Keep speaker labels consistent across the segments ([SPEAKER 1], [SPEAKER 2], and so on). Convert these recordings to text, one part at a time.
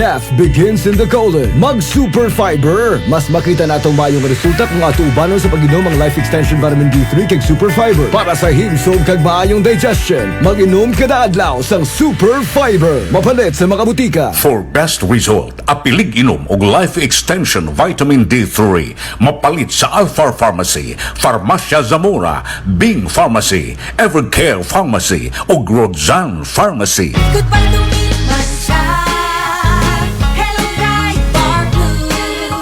[SPEAKER 1] Death begins in the colon. Mag Super Fiber. Mas makita natong maayong resulta kung ato ubanon sa pag-inom ang Life Extension Vitamin D3 kag Super Fiber. Para sa himsog kag maayong digestion, mag-inom kada adlaw sang Super Fiber. Mapalit sa mga butika.
[SPEAKER 2] For best result, apilig inom og Life Extension Vitamin D3. Mapalit sa Alpha Pharmacy, Farmacia Zamora, Bing Pharmacy, Evercare Pharmacy ug Rodzan Pharmacy.
[SPEAKER 3] Goodbye dumi't mantsa. Hello, Pride Bar Blue.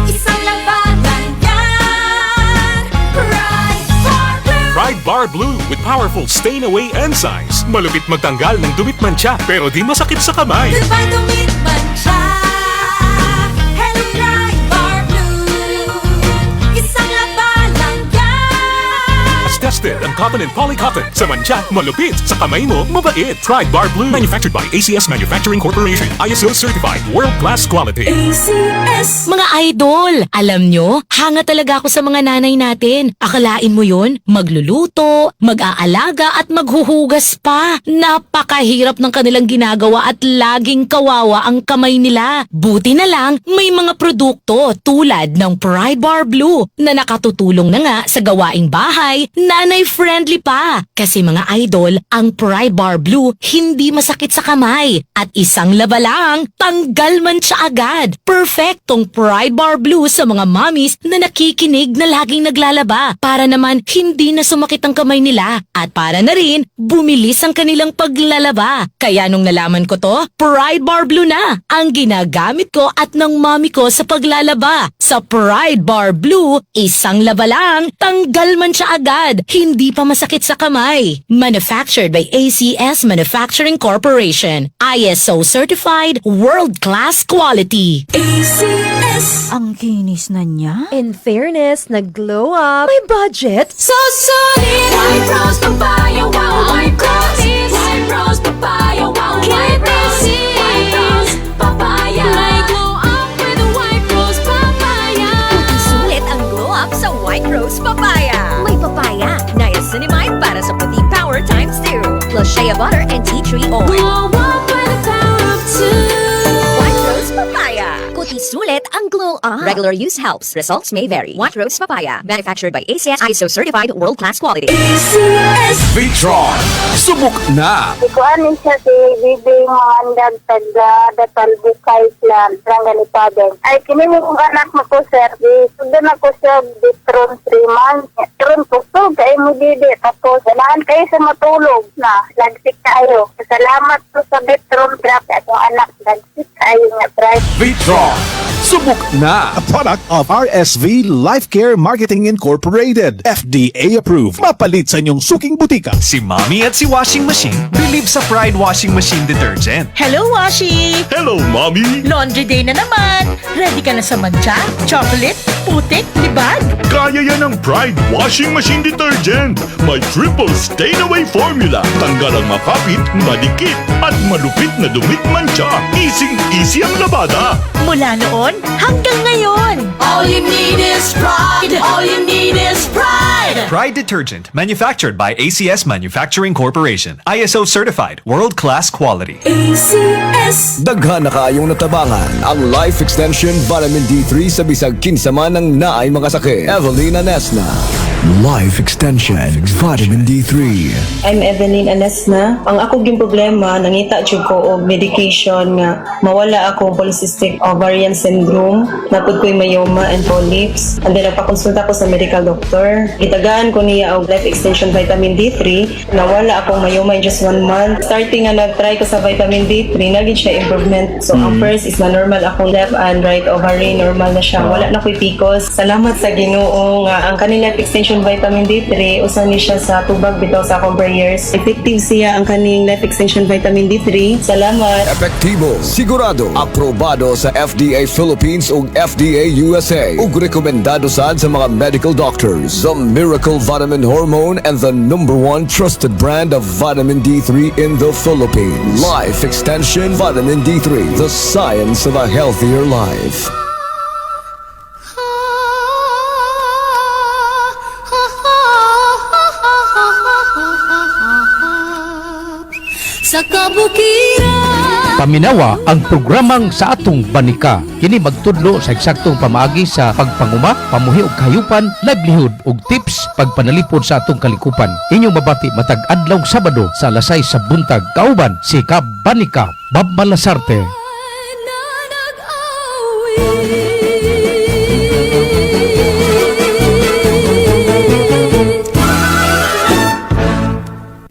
[SPEAKER 3] Isang labanan yan. Pride Bar Blue.
[SPEAKER 4] Pride Bar Blue with powerful stain-away enzymes. Malupit magtanggal ng dumi't mantsa pero di masakit sa kamay.
[SPEAKER 3] Goodbye dumi't mantsa. Hello, Pride Bar Blue. Isang labanan yan.
[SPEAKER 4] As tested on cotton and polycotton. Sa mantsa, malupit. Sa kamay mo, mabait. Pride Bar Blue. Manufactured by ACS Manufacturing Corporation. ISO certified. World-class quality.
[SPEAKER 3] ACS.
[SPEAKER 5] Mga idol, alam nyo, hanga talaga ako sa mga nanay natin. Akalain mo yon, magluluto, mag-aalaga at maghuhugas pa. Napakahirap ng kanilang ginagawa at laging kawawa ang kamay nila. Buti na lang, may mga produkto tulad ng Pride Bar Blue na nakatutulong na nga sa gawaing bahay, nanay-friendly pa. Kasi, mga idol, ang Pride Bar Blue hindi masakit sa kamay. At isang laba lang, tanggal mantsa agad. Perfectong Pride Bar Blue sa mga mommies na nakikinig na laging naglalaba para naman hindi na sumakit ang kamay nila at para na rin bumilis ang kanilang paglalaba. Kaya nung nalaman ko to, Pride Bar Blue na ang ginagamit ko at ng mommy ko sa paglalaba. Sa Pride Bar Blue, isang laba lang, tanggal mantsa agad, hindi pa masakit sa kamay. Manufactured by ACS Manufacturing Corporation. ISO certified, world-class quality.
[SPEAKER 3] ACS.
[SPEAKER 6] Ang kinis na niya.
[SPEAKER 7] In fairness, nag-glow up. May budget.
[SPEAKER 3] So sulit. White Rose Papaya, wow, White Rose. White Rose Papaya, wow, White Rose. White Rose Papaya. May glow up with a White Rose Papaya.
[SPEAKER 8] Sulit ang glow up sa White Rose Papaya. May papaya, niacinamide para sa puti power times 2. Plus shea butter and tea tree oil.
[SPEAKER 3] Glow up with the power of two.
[SPEAKER 8] White Rose Papaya. Kuti sulit ang glow up. Regular use helps. Results may vary. White Rose Papaya. Manufactured by ACS ISO certified world-class quality.
[SPEAKER 3] ACS.
[SPEAKER 1] Vitron. Subok na.
[SPEAKER 9] Ikuan siya si Bibi Mangandag taga Datalbukay Clan, Ranganipaden. Ay, kini mo anak mo ko, sir. Di, sundan ako siya Vitron 3 months. Karon kusog kay mo didi. Tapos, ganahan kayo sa matulog na. Lagsik kayo. Salamat ko sa Vitron. Grabe akong anak. Lagsik kayo nga, price.
[SPEAKER 1] Vitron. Subok na.
[SPEAKER 10] A product of RSV Life Care Marketing Incorporated. FDA approved. Mapalit sa inyong suking butika.
[SPEAKER 11] Si Mommy at si Washing Machine believe sa Pride Washing Machine Detergent.
[SPEAKER 12] Hello, Washi!
[SPEAKER 4] Hello, Mommy!
[SPEAKER 12] Laundry day na naman! Ready ka na sa mantsa, chocolate, putik, libag?
[SPEAKER 4] Kaya yan ang Pride Washing Machine Detergent. May triple stain-away formula. Tanggal ang makapit, madikit, at malupit na dumi't mantsa. Easy-easy ang labada.
[SPEAKER 12] Mula noon hanggang ngayon!
[SPEAKER 3] All you need is pride. All you need is pride.
[SPEAKER 11] Pride Detergent, manufactured by ACS Manufacturing Corporation. ISO certified, world-class quality.
[SPEAKER 3] ACS.
[SPEAKER 1] Daghan na kaayong natabangan ang Life Extension Vitamin D3 sa bisag kinsa man ang naay mga sakit. Evelina Nesna. Life Extension Vitamin D3.
[SPEAKER 13] I'm Evelyn Anesna. Ang ako gyung problema, nangita jud ko og medication nga mawala akong polycystic ovarian syndrome. Naa pod ko'y myoma and polyps. And then nagpakonsulta ko sa medical doctor. Gitagaan ko niya og Life Extension Vitamin D3. Nawala akong myoma in just one month. Starting nga nag-try ko sa vitamin D3, naging siya improvement. So ang first is na normal akong left and right ovary, normal na siya. Wala na ko'y PCOS. Salamat sa Ginoo nga ang kaning Life Extension Vitamin D3 usa ni siya sa tubag bitaw sa akong prayers. Effective siya ang kaning Life Extension Vitamin D3. Salamat.
[SPEAKER 1] Epektibo, sigurado, aprobado sa FDA Philippines ug FDA USA ug rekomendado sad sa mga medical doctors. The Miracle Vitamin Hormone and the number one trusted brand of vitamin D3 in the Philippines. Life Extension Vitamin D3, the science of a healthier life.
[SPEAKER 3] Sa kabukiran.
[SPEAKER 6] Paminawa ang programang Sa Atong Banika. Kini magtudlo sa eksaktong pamaagi sa pagpanguma, pamuhi og kahayupan, livelihood ug tips pagpanalipod sa atong kalikupan. Inyong mabati matag adlaw Sabado sa alas 6 sa buntag. Kauban si Kab Banika Bob Malasarte.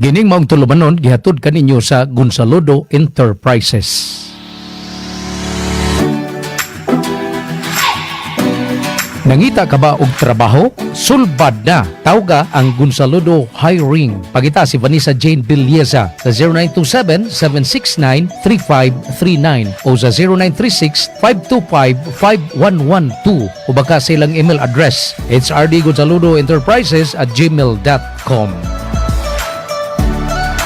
[SPEAKER 6] Gining maong tulumanon gihatod kaninyo sa Gonzalodo Enterprises. Nangita ka ba og trabaho? Sulbad na. Tawga ang Gonzalodo Hiring. Pangita si Vanessa Jane Villeza sa 0927-769-3539 o sa 0936-525-5112 o baka sa ilang email address hrdgonzalodoenterprises@gmail.com.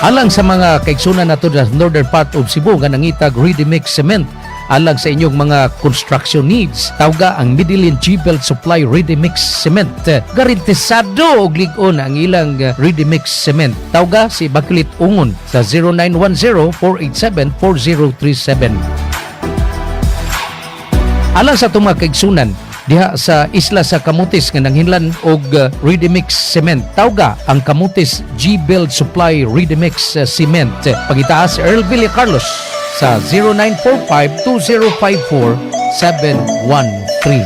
[SPEAKER 6] Alang sa mga kaigsunan nato sa northern part of Cebu nga nangitag ready mix cement alang sa inyong mga construction needs, tawga ang Medellin G-Belt Supply Ready Mix Cement. Garantisado og lig-on ang ilang ready mix cement. Tawga si Bakulit Ungon sa 0910-487-4037. Alang sa atong mga kaigsunan diha sa isla sa Camotes nga nanghinlan og ready mix cement, tawga ang Camotes G-Build Supply Ready Mix Cement. Pangitaas Earl Villa Carlos sa 0945 2054 713.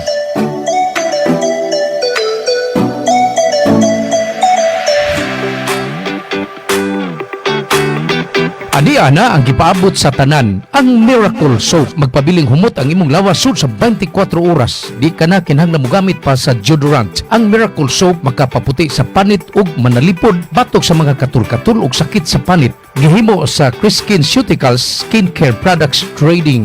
[SPEAKER 6] Ani ana ang gipaabot sa tanan ang Miracle Soap. Magpabiling humot ang imong lawas sud sa 24 oras. Di ka na kinahanglan mogamit pa sa deodorant. Ang Miracle Soap makapaputi sa panit ug manalipod batok sa mga katul-katul ug sakit sa panit. Gihimo sa Chris Skinceuticals Skincare Products Trading.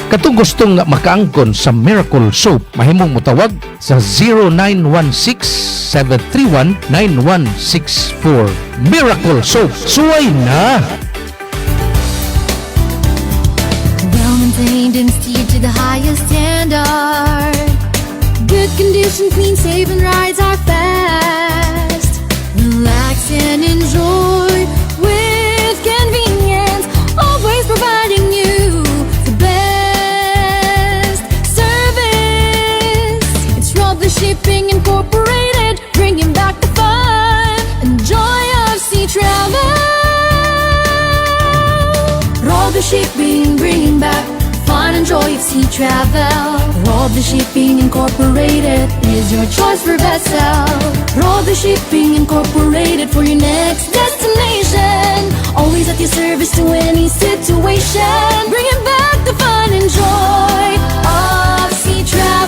[SPEAKER 6] Katong gustong makaangkon sa Miracle Soap, mahimong motawag sa 0916-731-9164. Miracle Soap, suway na!
[SPEAKER 3] Well maintained and steered to the highest standard. Good condition, clean, safe, and rides are fast. Relax and enjoy with convenience. Always providing you the best service. It's Rob the Shipping Incorporated, bringing back the fun and joy of sea travel. Rob the Shipping, bringing back fun and joy of sea travel. Rob the Shipping Incorporated is your choice for vessel. Rob the Shipping Incorporated for your next destination. Always at your service to any situation. Bringing back the fun and joy of sea travel.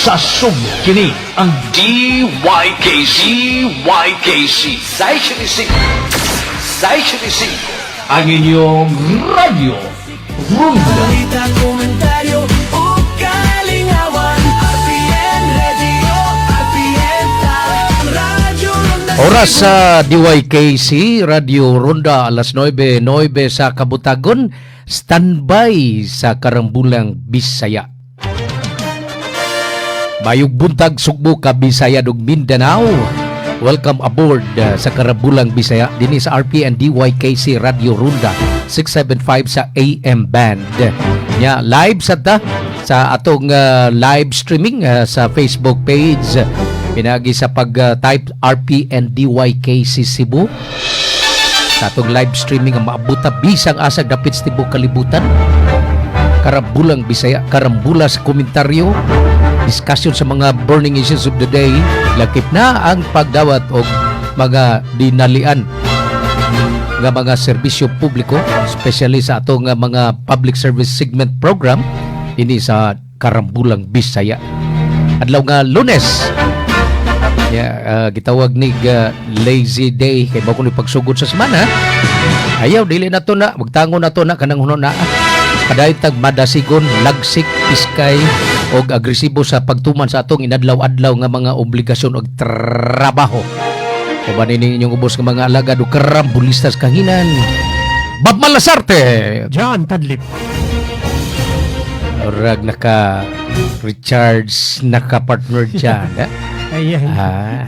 [SPEAKER 2] Sa Sugbo, kini ang DYKC YKC 675 675 ang inyong radyo Ronda.
[SPEAKER 14] Balita, komentaryo o kalingawan. RPN Radio, RPN Radyo Ronda.
[SPEAKER 6] Oras sa DYKC Radio Ronda, alas 9:09 sa Kabutagon. Standby sa Karambulang Bisaya. Maayong buntag, Sugbo, Kabisaya ug Mindanao. Welcome aboard sa Karambulang Bisaya dinhi sa RPN DYKC Radio Ronda 675 sa AM band. Nya live sa ta sa atong live streaming sa Facebook page pinagi sa pag-type RPN DYKC Cebu. Sa atong live streaming ang maabot ta bisang asag dapit sa tibuok kalibutan. Karambulang Bisaya, karambula sa komentaryo, discussion sa mga burning issues of the day, lakip na ang pagdawat og mga dinalian nga mga serbisyo publiko, especially sa atong mga public service segment program ini sa Karambulang Bisaya. Adlaw nga Lunes. Yeah, gitawag ni lazy day kay mao ni pagsugod sa semana. Ayaw dili na to na, magtango na to na kanang huno na. Padayon tag madasigon, lagsik, piskay og agresibo sa pagtuman sa atong inadlaw-adlaw nga mga obligasyon og trabaho. Uban ini inyong ubos nga mga alagad ug karambulistas kahinan. Bob Malasarte.
[SPEAKER 15] John Tadlip.
[SPEAKER 6] Rag naka Richards naka partner dyan. Eh?
[SPEAKER 15] Ay, ay.
[SPEAKER 6] Ah,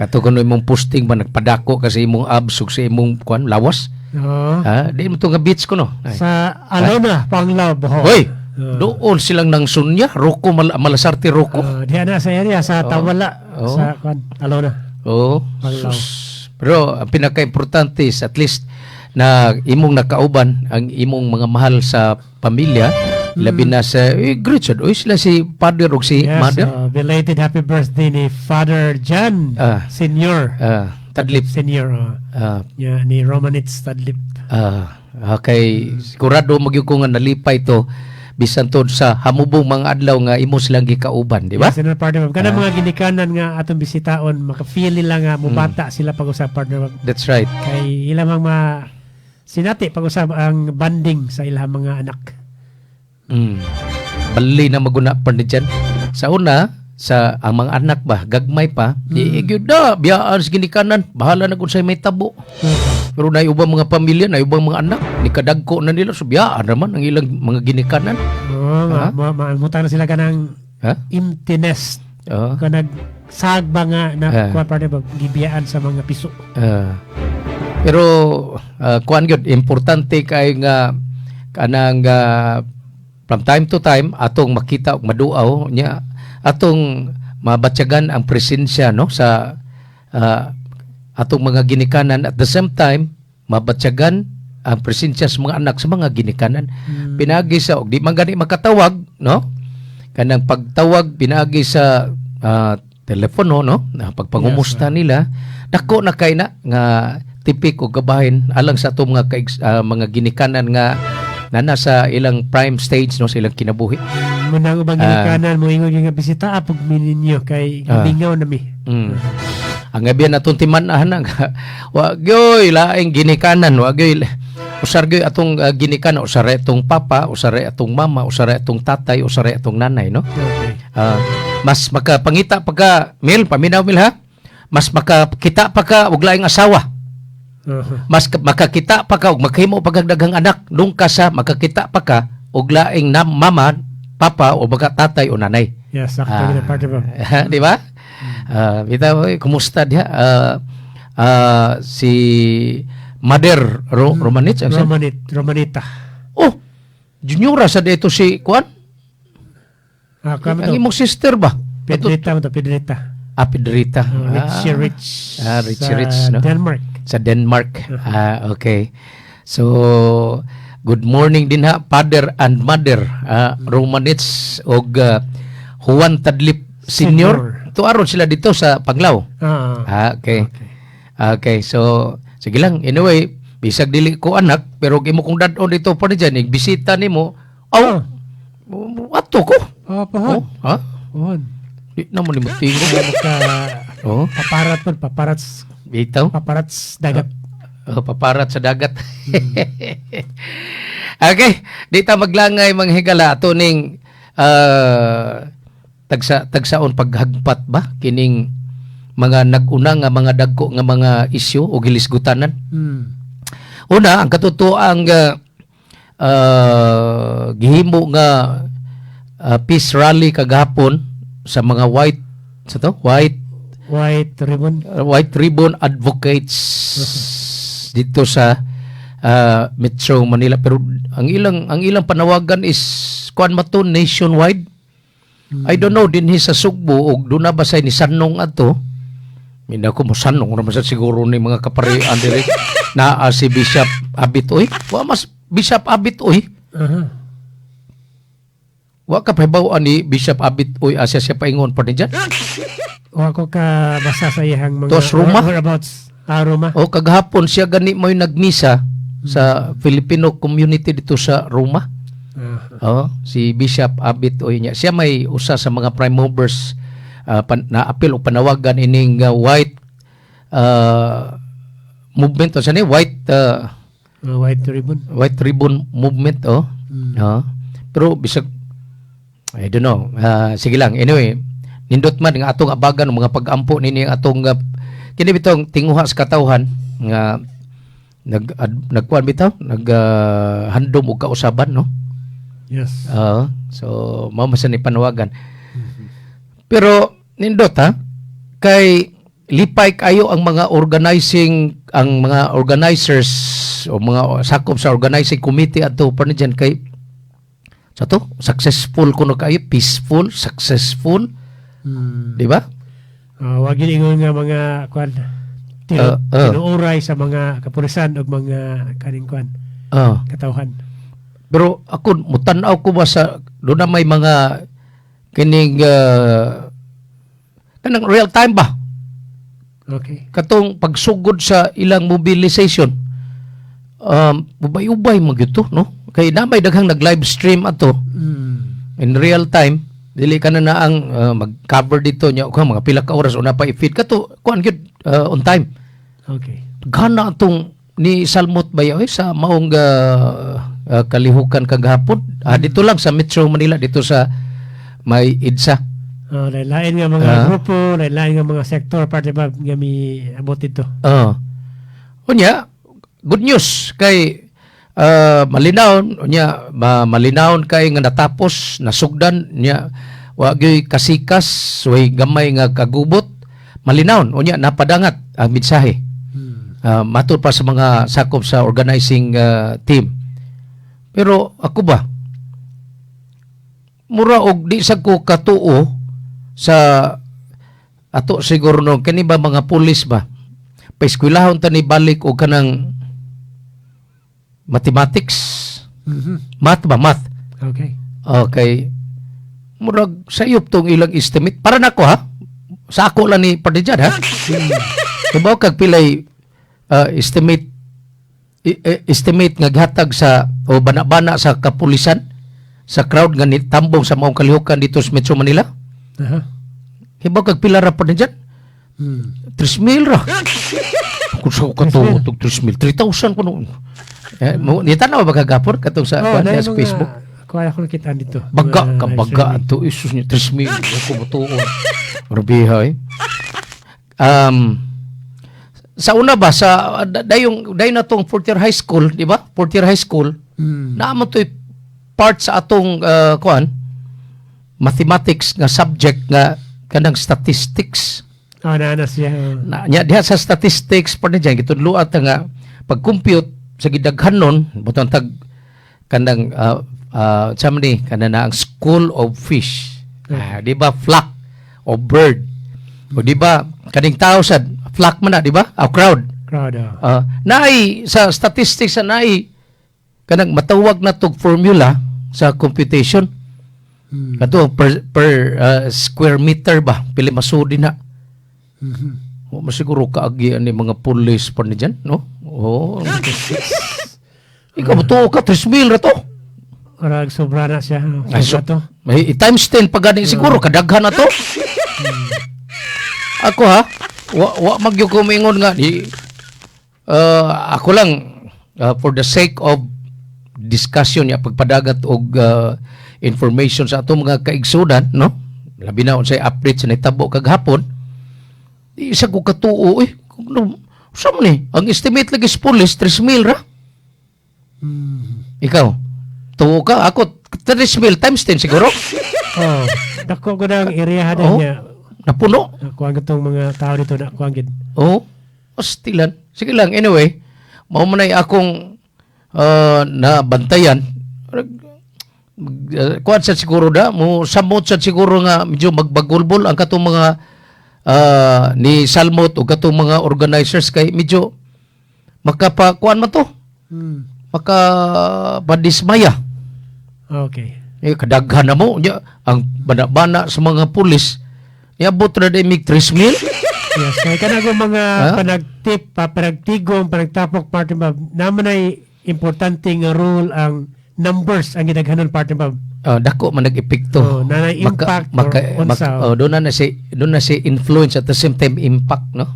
[SPEAKER 6] kato kuno imong posting ba nagpadako ka sa imong abs ug sa imong kuan lawas?
[SPEAKER 15] Oo.
[SPEAKER 6] Ah, di mo to nga beach kuno. Ay.
[SPEAKER 15] Sa Alona, Panglao, Bohol.
[SPEAKER 6] Hoy, doon silang nang sunya, Roko Malasarte Roko.
[SPEAKER 15] Oh, diha na sa area sa Tawala sa kuan, Alona.
[SPEAKER 6] Oo.
[SPEAKER 15] Panglao.
[SPEAKER 6] Sus. Pero ang pinaka-importante is at least na imong nakauban ang imong mga mahal sa pamilya, labi na sa great sad oy sila si father ug si
[SPEAKER 15] Yes,
[SPEAKER 6] mother.
[SPEAKER 15] Belated happy birthday ni Father John Senior.
[SPEAKER 6] Tadlip.
[SPEAKER 15] Senior. Yeah, ni Romanitz Tadlip.
[SPEAKER 6] Okay, sigurado magyud ko nga nalipay to bisan tod sa hamubong mga adlaw nga imo silang gikauban, di ba?
[SPEAKER 15] Yes, senior partner. Kanang mga ginikanan nga atong bisitaon, maka-feel nila nga mubata sila pag-usab, partner.
[SPEAKER 6] That's right.
[SPEAKER 15] Kay ilang mga sinati pag-usab ang bonding sa ilang mga anak.
[SPEAKER 6] Bali na maguna pa ni dyan. Sa una, sa ang mga anak ba, gagmay pa, di gyud na, biyaan sa ginikanan, bahala na kung sa'y may tabo. Pero na ubang mga pamilya, na ubang mga anak, ni kadagko na nila, so biyaan naman ang ilang mga ginikanan.
[SPEAKER 15] Oo,
[SPEAKER 6] Ha?
[SPEAKER 15] ma na sila kanang
[SPEAKER 6] Ha?
[SPEAKER 15] empty nest.
[SPEAKER 6] Oo.
[SPEAKER 15] Kanag sagba nga na kuan, partner ba, gibiyaan sa mga piso.
[SPEAKER 6] Pero kuan gyud, importante kay nga kanang from time to time atong makita ug maduaw nya atong mabatyagan ang presensya, no, sa atong mga ginikanan. At the same time, mabatyagan ang presensya sa mga anak sa mga ginikanan pinaagi sa og di man gani makatawag, no, kanang pagtawag pinaagi sa telepono, no, na pagpangumusta nila, dako na kay na nga tipik og kabahin alang sa atong mga mga ginikanan nga na nasa ilang prime stage, no, sa ilang kinabuhi.
[SPEAKER 15] Munang ubang ginikanan moingon nga bisita pug mi ninyo kay gimingaw na mi.
[SPEAKER 6] Ang gabi na atong timan-an nga wa gyoy laing ginikanan, wa gyoy usar gyoy atong ginikanan, usar atong papa, usar atong mama, usar atong tatay, usar atong nanay, no?
[SPEAKER 15] Okay.
[SPEAKER 6] Mas makapangita pa ka, Mil, paminaw Mil ha. Mas makakita pa ka og laing asawa. Mas makakita pa ka og makahimo pa kag daghang anak nung ka sa makakita pa ka og laing na mama, papa o baka tatay o nanay.
[SPEAKER 15] Yes, sakto gid, partner ba.
[SPEAKER 6] Di ba? Bitaw, eh, kumusta diha? Si Mother Romanich ang siya?
[SPEAKER 15] Romanit, Romanita.
[SPEAKER 6] Oh, juniora sa dito si Kuan?
[SPEAKER 15] Ah, kamo
[SPEAKER 6] Ang
[SPEAKER 15] to.
[SPEAKER 6] imong sister ba?
[SPEAKER 15] Pedrita mo to, Pedrita.
[SPEAKER 6] Ah, Pedrita.
[SPEAKER 15] Oh, Richie Rich.
[SPEAKER 6] Ah, Richie
[SPEAKER 15] sa
[SPEAKER 6] Rich, no?
[SPEAKER 15] Denmark.
[SPEAKER 6] Sa Denmark. Ah, okay. So, good morning din ha, father and mother, Romanits og Juan Tadlip Senior. Tuaron sila dito sa Panglao.
[SPEAKER 15] Ah.
[SPEAKER 6] Ah, okay. Okay, so sige lang. Anyway, bisag dili ko anak, pero imo kong dad-on dito pa ni dyan, bisita nimo, aw, ato ko.
[SPEAKER 15] Oh, pohon.
[SPEAKER 6] Oh, ha?
[SPEAKER 15] Pohon.
[SPEAKER 6] Di na mo ni mo tingo.
[SPEAKER 15] Ka
[SPEAKER 6] Oh,
[SPEAKER 15] paparat pod, paparat.
[SPEAKER 6] Bitaw.
[SPEAKER 15] Paparat dagat.
[SPEAKER 6] Oh, paparat sa dagat. Okay, di ta maglangay, mga higala, ato ning tagsa tagsaon paghagpat ba kining mga nag-una nga mga dagko nga mga isyu o gilisgutanan. Una, ang katotoang gihimo nga peace rally kagahapon sa mga white sa to white
[SPEAKER 15] White Ribbon.
[SPEAKER 6] White Ribbon Advocates dito sa Metro Manila, pero ang ilang panawagan is kuan man to, nationwide. I don't know dinhi sa Sugbo og duna ba say ni sanong adto. Hindi ako mo sanong ra man sa siguro ni mga kaparian diri. Naa si Bishop Abit oy. Wa mas Bishop Abit oy. Wa ka pahibaw ni Bishop Abit oy asa siya paingon pa ni dyan?
[SPEAKER 15] O ako ka basa sa iyang mga
[SPEAKER 6] Tos Roma?
[SPEAKER 15] whereabouts. Ah, Roma.
[SPEAKER 6] O kagahapon siya gani mo'y nagmisa sa Filipino community dito sa Roma. Oh, si Bishop Abit Uy niya. Siya may usa sa mga prime movers na apil o panawagan ining white movement o sa ni white
[SPEAKER 15] White Ribbon.
[SPEAKER 6] White Ribbon movement, oh. Oh. Pero bisag I don't know. Sige lang. Anyway, nindot man nga atong abagan ng mga pag-ampo nini ang atong kini bitong tinguha sa katawhan nga nagkuan bitaw nag handom og kausaban, no?
[SPEAKER 15] Yes.
[SPEAKER 6] Oo. So mao man sa ni panawagan. Pero nindot ha. Kay lipay kayo ang mga organizing, ang mga organizers o mga sakop sa organizing committee adto, partner Jan, kay sa to successful kuno kayo, peaceful, successful, di ba?
[SPEAKER 15] Wag yun ingon nga mga kwan tinuuray sa mga kapulisan o mga kaning kwan katawhan.
[SPEAKER 6] Pero ako mutan-aw ko ba sa doon na may mga kining kanang real time ba? Katong pagsugod sa ilang mobilization, ubay-ubay man gyud to, no? Kay na may daghang nag live stream ato in real time. Dili ka na na ang mag-cover dito nya ko mga pila ka oras una pa i-feed kato kuan gyud on time. Gana atong ni salmot ba eh, sa maong kalihukan kagahapon dito lang sa Metro Manila, dito sa may EDSA.
[SPEAKER 15] Oh, lain nga mga grupo, lain nga mga sektor, parte ba nga mi abot dito.
[SPEAKER 6] Unya, good news kay malinawon unya malinawon kay nga natapos, nasugdan nya, wa gyoy kasikas, way gamay nga kagubot, malinawon unya napadangat ang mensahe. Matud pa sa mga sakop sa organizing team. Pero ako ba, mura og di sa ko katuo sa ato siguro, no, kini ba mga pulis ba, paeskwelahon ta ni balik og kanang mathematics, math ba, math. Okay, murag sayop tong ilang estimate para nako ha, sa ako lang ni Pardijan ha. Kibaw kag pilay estimate estimate nga gihatag sa o bana-bana sa kapulisan sa crowd nga nitambong sa maong kalihukan dito sa Metro Manila? Kibaw kag pila ra, Pardijan? 3,000 ra. Kung sa kato, 3,000, 3,000 kuno. Eh, mo ni tanaw ba kagapon katong sa
[SPEAKER 15] Oh,
[SPEAKER 6] kuan
[SPEAKER 15] na
[SPEAKER 6] sa Facebook?
[SPEAKER 15] Kuha ako nakita dito.
[SPEAKER 6] Baga
[SPEAKER 15] Mga
[SPEAKER 6] ka
[SPEAKER 15] live
[SPEAKER 6] baga
[SPEAKER 15] streaming.
[SPEAKER 6] ato isus niya 3,000 ako motuon. Grabe hay. Sa una ba sa dayong dayon na tong fourth year high school, di ba? Fourth year high school. Naa man to'y part sa atong kuan mathematics nga subject nga kanang statistics.
[SPEAKER 15] Oh, na siya. Oh.
[SPEAKER 6] Na nya diha sa statistics pa ni diyan gitudloan ta nga pag-compute sa gidaghanon butang tag kanang sa man ni kana na ang school of fish. Ah, di ba flock of bird? O di ba kaning tao sad flock man na, di ba? A crowd.
[SPEAKER 15] Crowd. Oh.
[SPEAKER 6] Naay sa statistics sa naay kanang matawag na tog formula sa computation. Kato per square meter ba pili masudi na. Wa masiguro kaagi ani mga pulis pa ni dyan, no? Oh. Ikaw mo ka 3,000 ra to.
[SPEAKER 15] Marag sobra na siya. Oh.
[SPEAKER 6] Ay,
[SPEAKER 15] Sobra to.
[SPEAKER 6] May times 10 pa gani siguro kadaghan na to. Ako ha, wa magyud ko moingon nga di ako lang for the sake of discussion ya pagpadagat og information sa atong mga kaigsunan, no? Labi na unsay update sa nahitabo kagahapon. Di isa ko katuo eh. Kung sa man ni, ang estimate lagi sa police 3,000 ra. Ikaw, tuo ka ako 3,000 times 10 siguro.
[SPEAKER 15] Oh, dako ko ng area
[SPEAKER 6] Oh,
[SPEAKER 15] niya.
[SPEAKER 6] Napuno.
[SPEAKER 15] Nakuha itong mga tao dito na kuha gid.
[SPEAKER 6] Oh, pastilan. Sige lang, anyway, mao man ay akong nabantayan. Kuan sa siguro da, mo samot sa siguro nga medyo magbagulbol ang katong mga ni Salmot o katong mga organizers kay medyo makapa kuan man to. Maka padismaya. Eh, kadaghan na mo nya ang bana-bana sa mga pulis. Niabot ra di mig 3,000.
[SPEAKER 15] Yes, kay kanang mga
[SPEAKER 6] Ha?
[SPEAKER 15] panagtip, panagtigom, panagtapok, partner Bob, naman ay importante nga role ang numbers ang gidaghanon, partner Bob.
[SPEAKER 6] Ah, dako man nag-epekto.
[SPEAKER 15] Oh, na impact or unsa.
[SPEAKER 6] Oh, doon na si influence at the same time impact, no?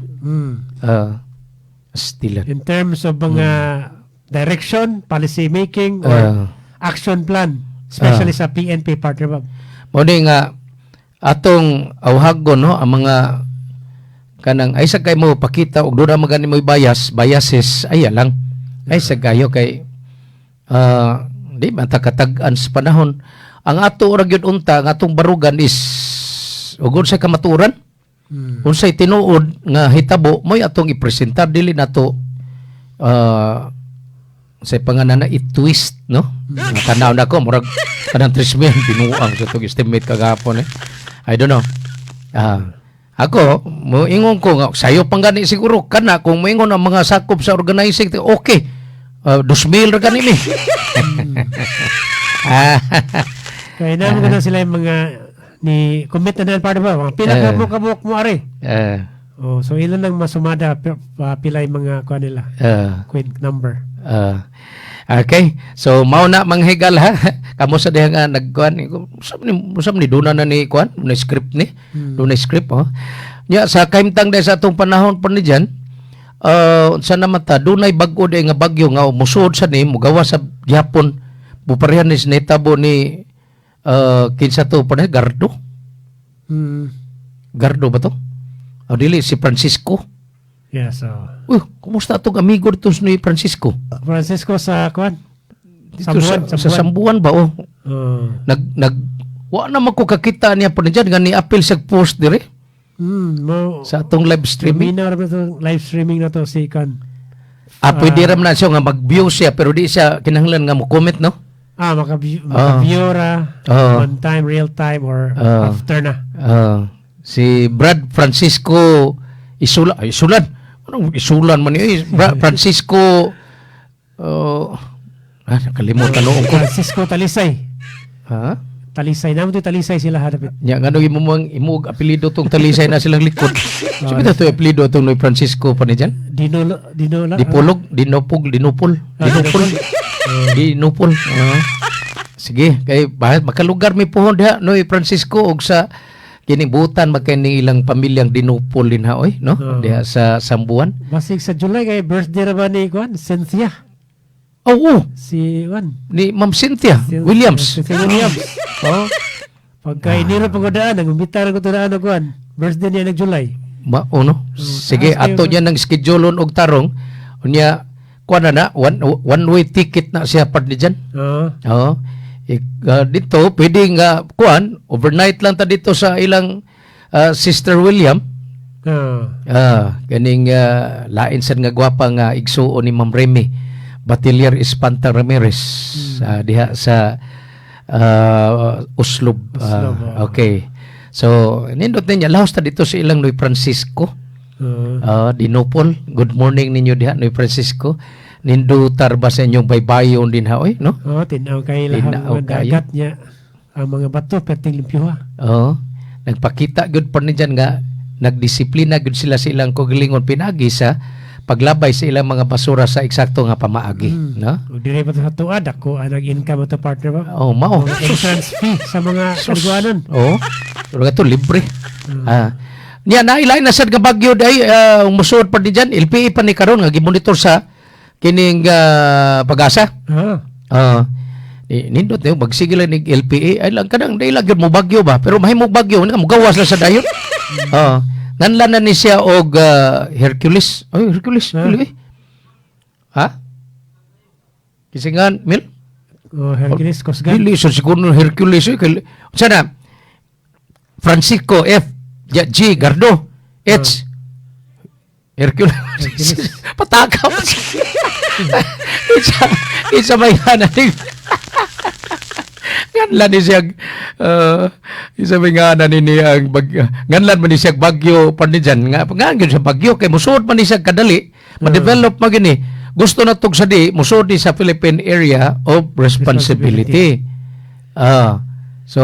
[SPEAKER 6] Still.
[SPEAKER 15] In terms of mga direction, policy making or action plan, especially sa PNP, partner Bob.
[SPEAKER 6] Mo ni nga atong awhagon, no, ang mga kanang ay sa kay mo pakita og doon na magani mo biases ay lang ay sa kayo kay di man ta katag-an sa panahon ang ato ra gyud unta ang atong barugan is ugod sa kamaturan. Unsay tinuod nga hitabo mo'y atong ipresentar, dili nato sa panganan na i-twist, no? Tanaw na ko murag kanang 3 mil binuang sa tong estimate kagahapon eh. I don't know. Ako moingon ko nga sayo pang gani siguro kana kung moingon ang mga sakop sa organizing, okay. 2,000 ra gani mi.
[SPEAKER 15] Kaya na mo na sila yung mga ni commit na para ba mga pila ka mo kabuok mo are. Oh, so ilan ang masumada pila yung mga kuan nila. Quid number.
[SPEAKER 6] Okay. So mao na, manghigal ha. Kamo sa diha nga nagkuan usab ni duna na ni kuan ni script ni. Duna script, oh. Nya sa kahimtang dahil sa atong panahon pa ni diyan, unsa naman ta, dunay bag-o day nga bagyo nga musuod sa ni mugawa sa gihapon, buparehan ni nitabo ni kinsa to pa ni Gardo. Gardo ba to? O dili si Francisco.
[SPEAKER 15] Yeah, so
[SPEAKER 6] Uy, kumusta atong amigo dito ni Francisco?
[SPEAKER 15] Francisco sa kuan?
[SPEAKER 6] Dito sa Sambuan ba, oh? Nag nag wa na man ko kakita niya pa diyan nga ni apil sa post dire
[SPEAKER 15] Mo
[SPEAKER 6] sa atong live streaming.
[SPEAKER 15] Minaw ra ba to live streaming na to si kuan?
[SPEAKER 6] Ah, pwede ra man na siya nga mag-view siya pero di siya kinahanglan nga mo comment, no?
[SPEAKER 15] Ah, maka-view, maka-view ra on time, real time or after na.
[SPEAKER 6] Si Brad Francisco Isula, ay, Isulan. Anong Isulan man ni Francisco, nakalimutan noon ko.
[SPEAKER 15] Francisco Talisay.
[SPEAKER 6] Ha?
[SPEAKER 15] Talisay naman to, Talisay sila hadapit.
[SPEAKER 6] Nya ngano imo mang imo og apelyido tong Talisay na silang likod. Sabi to apelyido tong Noy Francisco pa ni dyan?
[SPEAKER 15] Dino Dino la.
[SPEAKER 6] Dipulog, Dinopog, Dinupol, Dinupol. Dinupol. Oo. Sige, kay bahit makalugar mi pohon diha Noy Francisco og sa kining butan magkay ni ilang pamilyang Dinupol din ha oy, no? Diha sa Sambuan.
[SPEAKER 15] Basig sa July kay birthday ra ba ni kuan Cynthia?
[SPEAKER 6] Oo.
[SPEAKER 15] Si kuan
[SPEAKER 6] ni Ma'am Cynthia Williams.
[SPEAKER 15] Cynthia Williams.
[SPEAKER 6] Oh.
[SPEAKER 15] Pagka Enero pagodaan, ang umbita ra ko daan og kuan. Birthday niya nag July.
[SPEAKER 6] Ma ono. Sige,
[SPEAKER 15] Taas
[SPEAKER 6] ato
[SPEAKER 15] kayo.
[SPEAKER 6] niya nang schedule og tarong. Unya kuan na na one, one way ticket na siya part ni dyan.
[SPEAKER 15] Oo.
[SPEAKER 6] Oo. Dito pwede nga kuan overnight lang ta dito sa ilang Sister William.
[SPEAKER 15] Oo.
[SPEAKER 6] Kaning lain sad nga gwapa nga igsuon ni Ma'am Remy Batilier Espanta Ramirez diha sa Oslob.
[SPEAKER 15] Oslob,
[SPEAKER 6] Okay. So nindot niya laos ta dito sa ilang Noy Francisco.
[SPEAKER 15] Oo.
[SPEAKER 6] Dinopol. Good morning ninyo diha, Noy Francisco. Nindutar ba sa inyong baybayon din ha oy, no?
[SPEAKER 15] Oo, tinaw kay lahang
[SPEAKER 6] Tinaw
[SPEAKER 15] mga
[SPEAKER 6] kayo.
[SPEAKER 15] dagat niya. Ang mga bato perting limpyuha.
[SPEAKER 6] Oo. Nagpakita gyud pa ni dyan nga nagdisiplina gyud sila sa ilang kaugalingon pinagi sa paglabay sa ilang mga basura sa eksakto nga pamaagi, no?
[SPEAKER 15] Ug dire pa to sa tuad ako ang nag-income ato, partner ba?
[SPEAKER 6] Oh, mao.
[SPEAKER 15] Mga entrance fee sa mga
[SPEAKER 6] Sus.
[SPEAKER 15] kaliguanan.
[SPEAKER 6] Oo. Pero to libre. Ah. Niya nailain na sad nga bagyo day musuod pa di dyan LPA pa ni karon nga gimonitor sa kining PAGASA. Ah. Nindot niyo magsige lang nig LPA ay lang kanang dai lang gyud mo bagyo ba, pero mahimong bagyo nga mugawas lang sa dayon. Oo. Nanlan na ni siya og Hercules. Ay, Hercules. Dili, eh. Ha? Kisingan mil?
[SPEAKER 15] Oh, Hercules Coast Guard.
[SPEAKER 6] Dili sa siguro Hercules eh. Sana Francisco F G Gardo H Hercules. Patakaw. Isa may ngana ni nganlan ni siya, isa may ngana ni ni ang bag, nganlan man ni siya bagyo pa ni dyan nga nga gyud sa bagyo kay musuod man ni siya kadali ma-develop man gini gusto na tug sa di musuod ni sa Philippine Area of Responsibility. So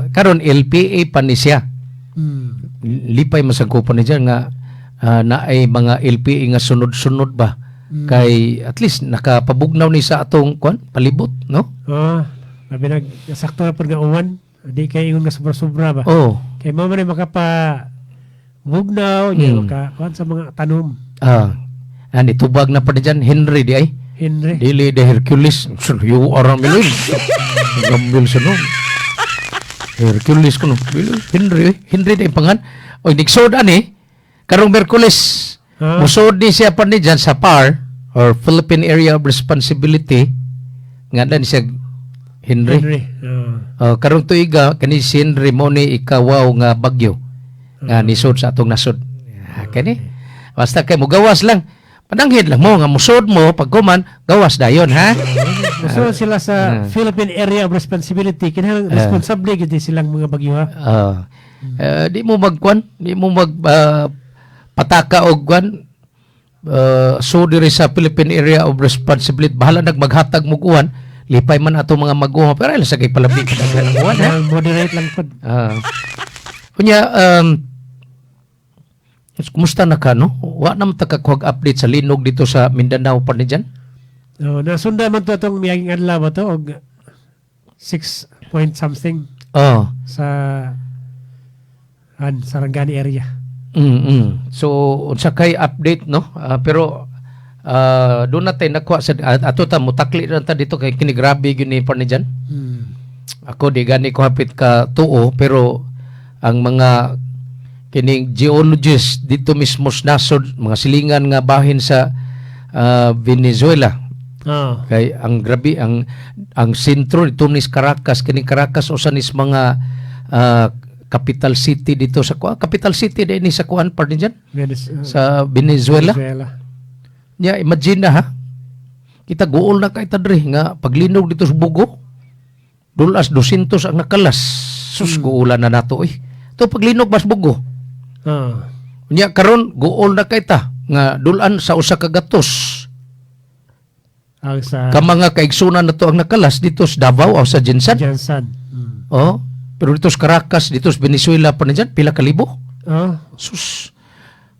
[SPEAKER 6] karon LPA pa ni siya. Lipay masangkupan ni dyan nga naay mga LPA nga sunod-sunod ba kay at least nakapabugnaw ni sa atong kuan palibot, no?
[SPEAKER 15] Oh, labi nag sakto na pud nga uwan, di kay ingon nga sobra-sobra ba.
[SPEAKER 6] Oh.
[SPEAKER 15] Kay mo man ay makapa bugnaw, nya maka kuan sa mga tanom.
[SPEAKER 6] Ani tubag na pa ni dyan Henry di ay.
[SPEAKER 15] Henry.
[SPEAKER 6] Dili de Hercules. You are Miloy. Gambil sa no. Hercules kuno. Dili Henry, eh. Henry di pangan. Oy nigsod ani karong Merkules. Musod ni siya pa ni dyan sa PAR or Philippine Area of Responsibility nga ni siya Henry.
[SPEAKER 15] Henry. Oh.
[SPEAKER 6] Karong tuiga kani si Henry mo ni ikawaw nga bagyo. Nga nisod sa atong nasod. Ah, kani. Basta kay mugawas lang. Pananghid lang mo nga musod mo pagkuman gawas dayon, ha.
[SPEAKER 15] So sila sa Philippine Area of Responsibility, kinahanglan responsable gyud silang mga bagyo, ha.
[SPEAKER 6] Ah. Di mo magkwan, di mo mag pataka og kwan, so diri sa Philippine Area of Responsibility, bahala nagmaghatag mo uwan, lipay man ato mga mag-uwa, pero ay sa kay palabig kadaghan ang uwan, ha.
[SPEAKER 15] Moderate lang pod.
[SPEAKER 6] Ah. Kunya, kumusta na ka, no? Wa na man ta kakuhag update sa linog dito sa Mindanao pa ni dyan?
[SPEAKER 15] Oh, nasunda man to atong miaging adlaw ba to og 6 point something sa an Sarangani area.
[SPEAKER 6] So unsa kay update, no? Ah, pero doon natin nakuha sa ato ta mutakli lang ta dito kay kini grabe gyud ni Parnijan. Ako di gani ko hapit ka tuo, pero ang mga kining geologist dito mismo sa nasod, mga silingan nga bahin sa Venezuela. Kay ang grabe ang sentro dito ni Caracas, kining Caracas usa nis mga capital city dito sa kuan, capital city din ni sa kuan, Parnijan, sa Venezuela.
[SPEAKER 15] Venezuela.
[SPEAKER 6] Nya imagine na, ha. Kita guol na kay tadre nga paglinog dito sa Bogo. Dulas 200 ang nakalas. Sus, guolan na nato eh. To paglinog bas Bogo. Nya karon guol na kay ta nga dulan sa usa ka gatos
[SPEAKER 15] Ang sa
[SPEAKER 6] ka mga kaigsunan na to ang nakalas dito sa Davao o sa GenSan.
[SPEAKER 15] GenSan.
[SPEAKER 6] Oh, pero dito sa Caracas, dito sa Venezuela pa na dyan, pila ka libo? Sus.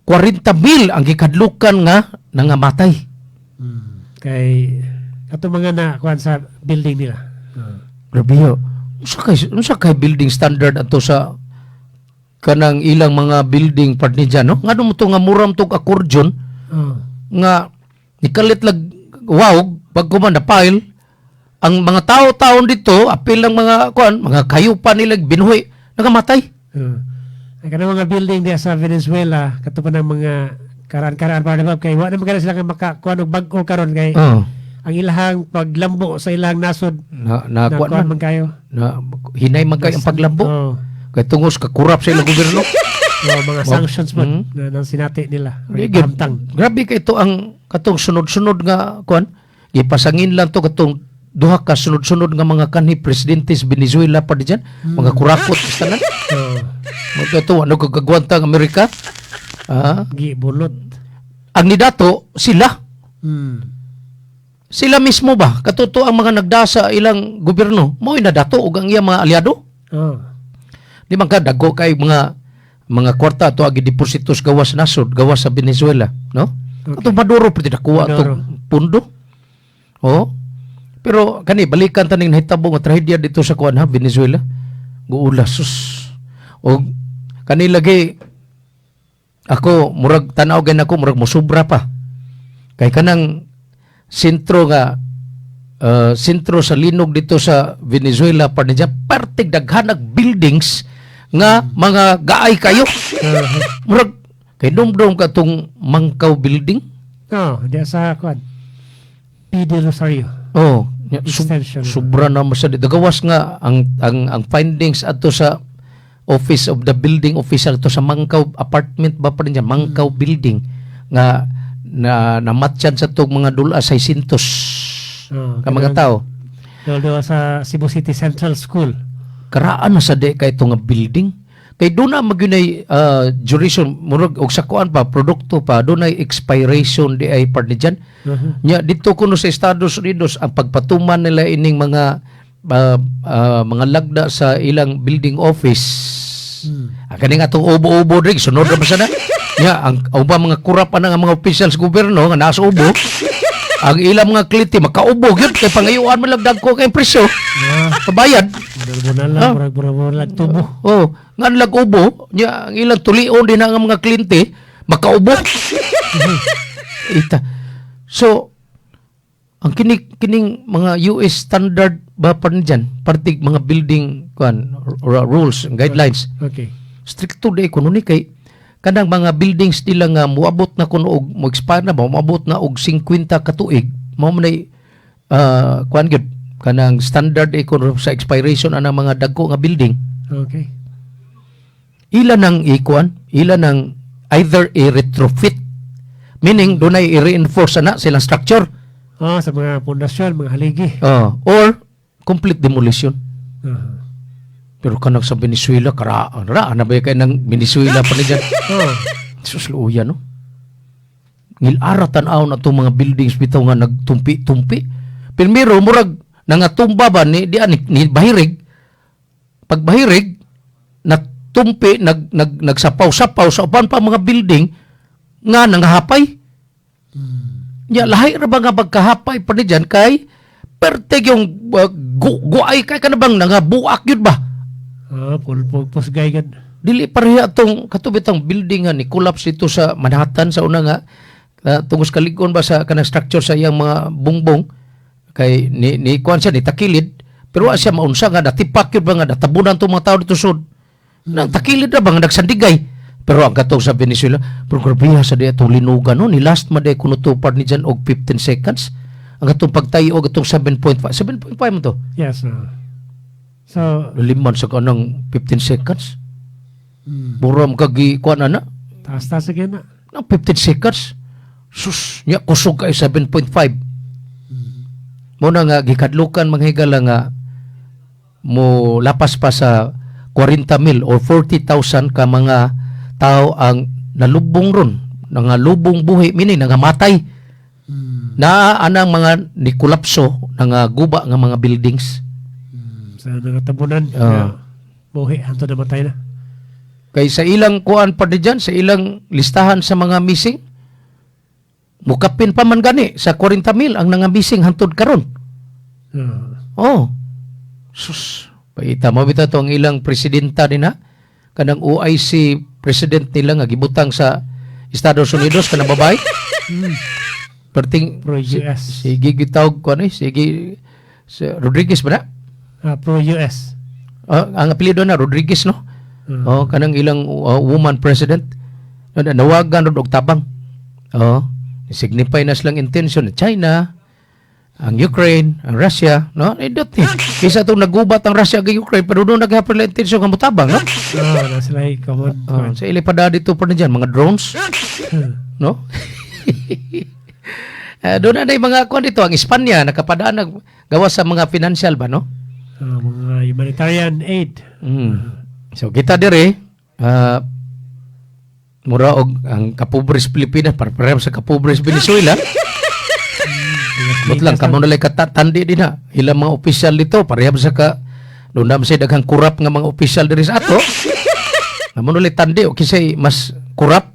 [SPEAKER 6] 40 mil ang gikadlukan nga nangamatay.
[SPEAKER 15] Kay ato mga na kuan sa building nila.
[SPEAKER 6] Grabe yo. Unsa kay building standard ato sa kanang ilang mga building part ni dyan, no? Ngano mo to nga muram tog accordion nga nikalit lag wow pag kuman na pile ang mga tao-taon dito, apil lang mga kuan, mga kayupan nila binuhi, nagamatay.
[SPEAKER 15] Ang kanang mga building diya sa Venezuela, kato pa ng mga karaan-karaan pa ba kay wa naman kana sila nga makakuan og bag-o karon kay ang ilahang paglambo sa ilang nasod
[SPEAKER 6] Na na,
[SPEAKER 15] na
[SPEAKER 6] kuan
[SPEAKER 15] kuan
[SPEAKER 6] man,
[SPEAKER 15] man kayo.
[SPEAKER 6] Na hinay man kayo ang paglambo. Kay tungos ka kurap sa ilang gobyerno.
[SPEAKER 15] Oh, mga sanctions man na nang sinati nila. Or
[SPEAKER 6] Di, gyud.
[SPEAKER 15] ipahamtang.
[SPEAKER 6] Grabe kay ito ang katong sunod-sunod nga kuan, gipasangin lang to katong duha ka sunod-sunod nga mga kanhi presidente sa Venezuela pa di dyan, mga kurakot sa tanan. Mga ito, ano kagagwanta ang Amerika? Ah,
[SPEAKER 15] Gibulot.
[SPEAKER 6] Ang nidato sila. Sila mismo ba? Katuto ang mga nagdasa ilang gobyerno, mo nadato og ang iyang mga aliado. Di man ka dagko kay mga kwarta to agi deposito sa gawas nasod, gawas sa Venezuela, no? Ato Maduro pwede nakuha
[SPEAKER 15] Maduro.
[SPEAKER 6] atong pundo. Oh. Pero kani balikan taning nahitabo nga trahedya dito sa kuan, ha, Venezuela. Guula sus. Og kani lagi ako murag tanaw gani ako murag mosubra pa. Kay kanang sentro nga sentro sa linog dito sa Venezuela pa niya pertig daghanag buildings nga mga gaay kayo. Murag kay dumdum ka tong Mangkaw building.
[SPEAKER 15] Oh, diya sa kuan. P. D. Rosario.
[SPEAKER 6] Oh, nya,
[SPEAKER 15] Extension.
[SPEAKER 6] Sobra na mo sa dito. Gawas nga ang findings adto sa Office of the Building Official to sa Mangkaw apartment ba pa rin niya, Mangkaw building nga na namatyan sa tog mga dula 600 ka mga tao.
[SPEAKER 15] Dol sa Cebu City Central School.
[SPEAKER 6] Karaan na sa di kay ito nga building. Kay doon na magyunay duration murag og sa kuan pa produkto pa doon ay expiration di ay part ni dyan. Nya dito kuno sa Estados Unidos ang pagpatuman nila ining mga lagda sa ilang building office. Ang kaning atong ubo-ubo diri sunod ra ba sana? Nya ang uba mga kurap ana nga mga officials gobyerno nga nasa ubo, ang ilang mga kliyente makaubo gyud kay pangayuan man lang dagko kay presyo. Pabayad.
[SPEAKER 15] Bunal lang, murag murag murag tubo.
[SPEAKER 6] Oh, ngan lag ubo, nya ang ilang tulion din ang mga kliyente makaubo. Ita. So ang kini kining mga US standard ba pa rin dyan, partig mga building kuan rules and guidelines. Stricto di kuno ni kay kanang mga buildings nila nga moabot na kuno og mo expire na ba, moabot na og 50 ka tuig, mao man ay kuan gyud kanang standard eh kuno sa expiration anang mga dagko nga building. Ila nang ikuan, ila nang either i-retrofit, meaning dunay i-reinforce na silang structure.
[SPEAKER 15] Ah, sa mga pundasyon, mga haligi.
[SPEAKER 6] Oh, or complete demolition. Pero kanang sa Venezuela, karaan ra na ba kay nang Venezuela pa ni dyan?
[SPEAKER 15] Oh.
[SPEAKER 6] Sus, luya, no? Ngilara tan-aw na itong mga buildings bitaw nga nagtumpi-tumpi. Primero, murag nangatumba ba ni di ni, ni bahirig. Pag bahirig, natumpi, nag, nag, nagsapaw-sapaw sa uban pa mga building nga nangahapay. Ya, lahi ra ba nga pagkahapay pa ni dyan kay perte yung guay kay kana bang nangabuak yun ba?
[SPEAKER 15] Ah, pulpog pusgay gad.
[SPEAKER 6] Dili pareha atong katubitang building nga ni collapse dito sa Manhattan sa una nga tungos kalig-on ba sa kanang structure sa iyang mga bungbong kay ni kuan siya ni takilid, pero wa siya maunsa nga natipak yun ba nga natabunan tong mga tao dito sud nang takilid na ba nga nagsandigay. Pero ang katong sa Venezuela, pero grabe sa di atong linugan, no? Ni last man day kuno tupad ni dyan og 15 seconds ang atong pagtayo og atong 7.5 7.5 mo to.
[SPEAKER 15] Yes. So,
[SPEAKER 6] liman sa kanang 15 seconds. Buram kagi kuan ana.
[SPEAKER 15] Taas-taas again na.
[SPEAKER 6] Nang 15 seconds. Sus, nya kusog kay 7.5. Mo na nga gikadlukan, mga higala, nga mo lapas pa sa 40 mil or 40,000 ka mga tao ang nalubong ron, nga lubong buhi, meaning nangamatay. Na anang mga ni kolapso, nga guba nga mga buildings.
[SPEAKER 15] Sa nangatabunan.
[SPEAKER 6] Ah.
[SPEAKER 15] Buhi, hanto namatay na.
[SPEAKER 6] Kay sa ilang kuan pa di dyan, sa ilang listahan sa mga missing, mukapin pa man gani sa 40 mil ang nga missing hantod karon. Oh. Sus, paita mo bitaw to ang ilang presidenta din ha. Kanang OIC president nila nga gibutang sa Estados Unidos, kanang babae. Perting
[SPEAKER 15] Pro US.
[SPEAKER 6] Sige gitawag ko ano eh, sige si Rodriguez ba na?
[SPEAKER 15] Ah, pro-US.
[SPEAKER 6] Ah, ang apelyido na Rodriguez, no? Oh, kanang ilang woman president. Nawagan rod og tabang. Oh, signify na silang intention China, ang Ukraine, ang Russia, no? Indot ni. Kaysa itong nagubat ang Russia kay Ukraine, pero doon naghapon lang intensyon nga motabang, no?
[SPEAKER 15] Ah, na sila common.
[SPEAKER 6] Oh, sa ili pa dito pa na dyan, mga drones, no? Doon na yung mga kuan dito, ang Espanya, nakapadaan nag gawa sa mga financial ba, no?
[SPEAKER 15] Ah, mga humanitarian aid.
[SPEAKER 6] So kita dire, mura og ang kapobre sa Pilipinas para pareho sa kapobre sa Venezuela. But lang kamo nalay katatandi din ha. Ilang mga opisyal dito pareho sa ka doon na say daghang kurap nga mga opisyal diri sa ato. Amo nalay tandi o kisay mas kurap.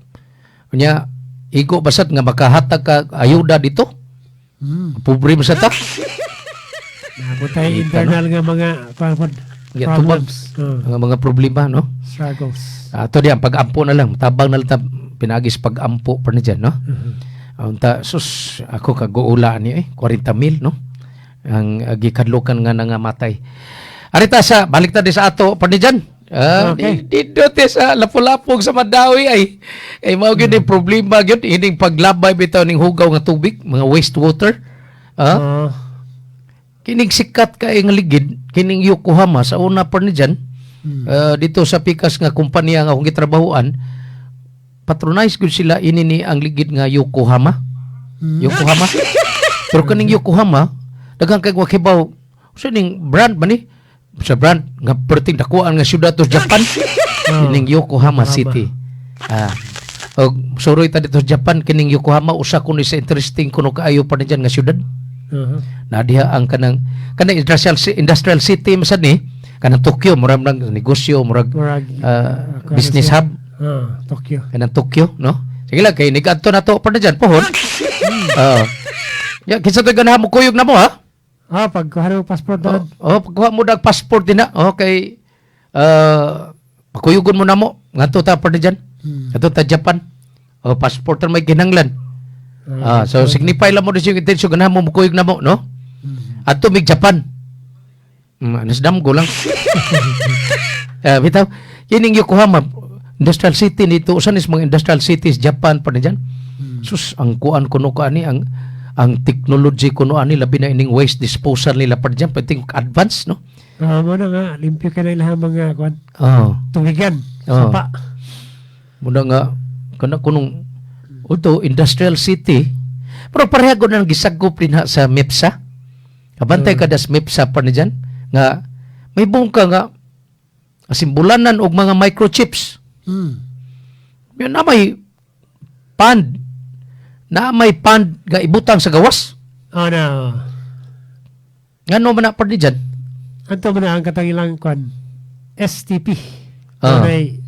[SPEAKER 6] Unya igo basat nga makahatag ka ayuda dito. Pobre man sa ta.
[SPEAKER 15] Naabot tayo internal nga mga kuan pod,
[SPEAKER 6] Ya, tubag.
[SPEAKER 15] problems.
[SPEAKER 6] Ang mga problema, no?
[SPEAKER 15] Struggles.
[SPEAKER 6] Ato di ang pag-ampo na lang, tabang na lang ta pinagi sa pag-ampo pa ni dyan, no? Unta sus, ako kaguula ni eh 40 mil, no? Ang gikadlukan nga nangamatay. Arita sa balik ta di sa ato pa ni dyan. Ah, dito te sa Lapu-Lapog sa Madawi ay ay mao gyud ni problema gyud ining paglabay bitaw ning hugaw nga tubig, mga wastewater. Ah. Kining sikat kay nga ligid, kining Yokohama sa una pa ni dyan, dito sa pikas nga kumpanya nga akong gitrabahuan, patronize gud sila ini ni ang ligid nga Yokohama. Yokohama. Pero kaning Yokohama, daghang kay wa kibaw sa ning brand man ni sa brand nga perting dakuan nga syudad to Japan, kining Yokohama
[SPEAKER 15] Yokohama.
[SPEAKER 6] City. Ah. Og suroy ta dito sa Japan, kining Yokohama usa kuno sa interesting kuno kaayo pa ni dyan nga syudad. Na diha ang kanang kanang industrial city masad ni kanang Tokyo, murag lang negosyo, murag
[SPEAKER 15] Murag, kuan
[SPEAKER 6] business
[SPEAKER 15] siya.
[SPEAKER 6] hub.
[SPEAKER 15] Ah, Tokyo.
[SPEAKER 6] Kanang Tokyo, no? Sige lang kay nigadto na to pa na dyan pohon. Oo. Ya, kinsa to'y ganahan mo kuyog na mo ha?
[SPEAKER 15] Ah, pagkuha mo passport doon.
[SPEAKER 6] Oh, pagkuha mo dag passport din na. Okay. Pakuyugon mo na mo. Ngadto ta pa na dyan. Ngadto ta Japan. Oh, passport ra may kinahanglan. Ah, so signify lang mo din yung intention ganahan mo mukuyog na mo, no? Adto mig Japan. Anas dam go lang. Bitaw, kining Yokohama industrial city nito, usan is mga industrial cities Japan pa na dyan. Sus, ang kuan kuno ka ani ang technology kuno ani, labi na ining waste disposal nila pa dyan, pwedeng advance, no?
[SPEAKER 15] Ah, mo na nga limpyo ka na ilang mga kuan.
[SPEAKER 6] Oh.
[SPEAKER 15] Tubigan.
[SPEAKER 6] Oh.
[SPEAKER 15] Sapa.
[SPEAKER 6] Muna nga kana kunong uto industrial city. Pero pareha gud nang gisagop din ha sa MIPSA. Kabantay ka das MIPSA pa ni dyan nga may bungka nga asimbulanan og mga microchips. Yun na may pond. Na may pond nga ibutang sa gawas.
[SPEAKER 15] Oh, na.
[SPEAKER 6] Ngano man na pa ni dyan?
[SPEAKER 15] Anto man na ang katang ilang kwan STP.
[SPEAKER 6] Ah.
[SPEAKER 15] Ay,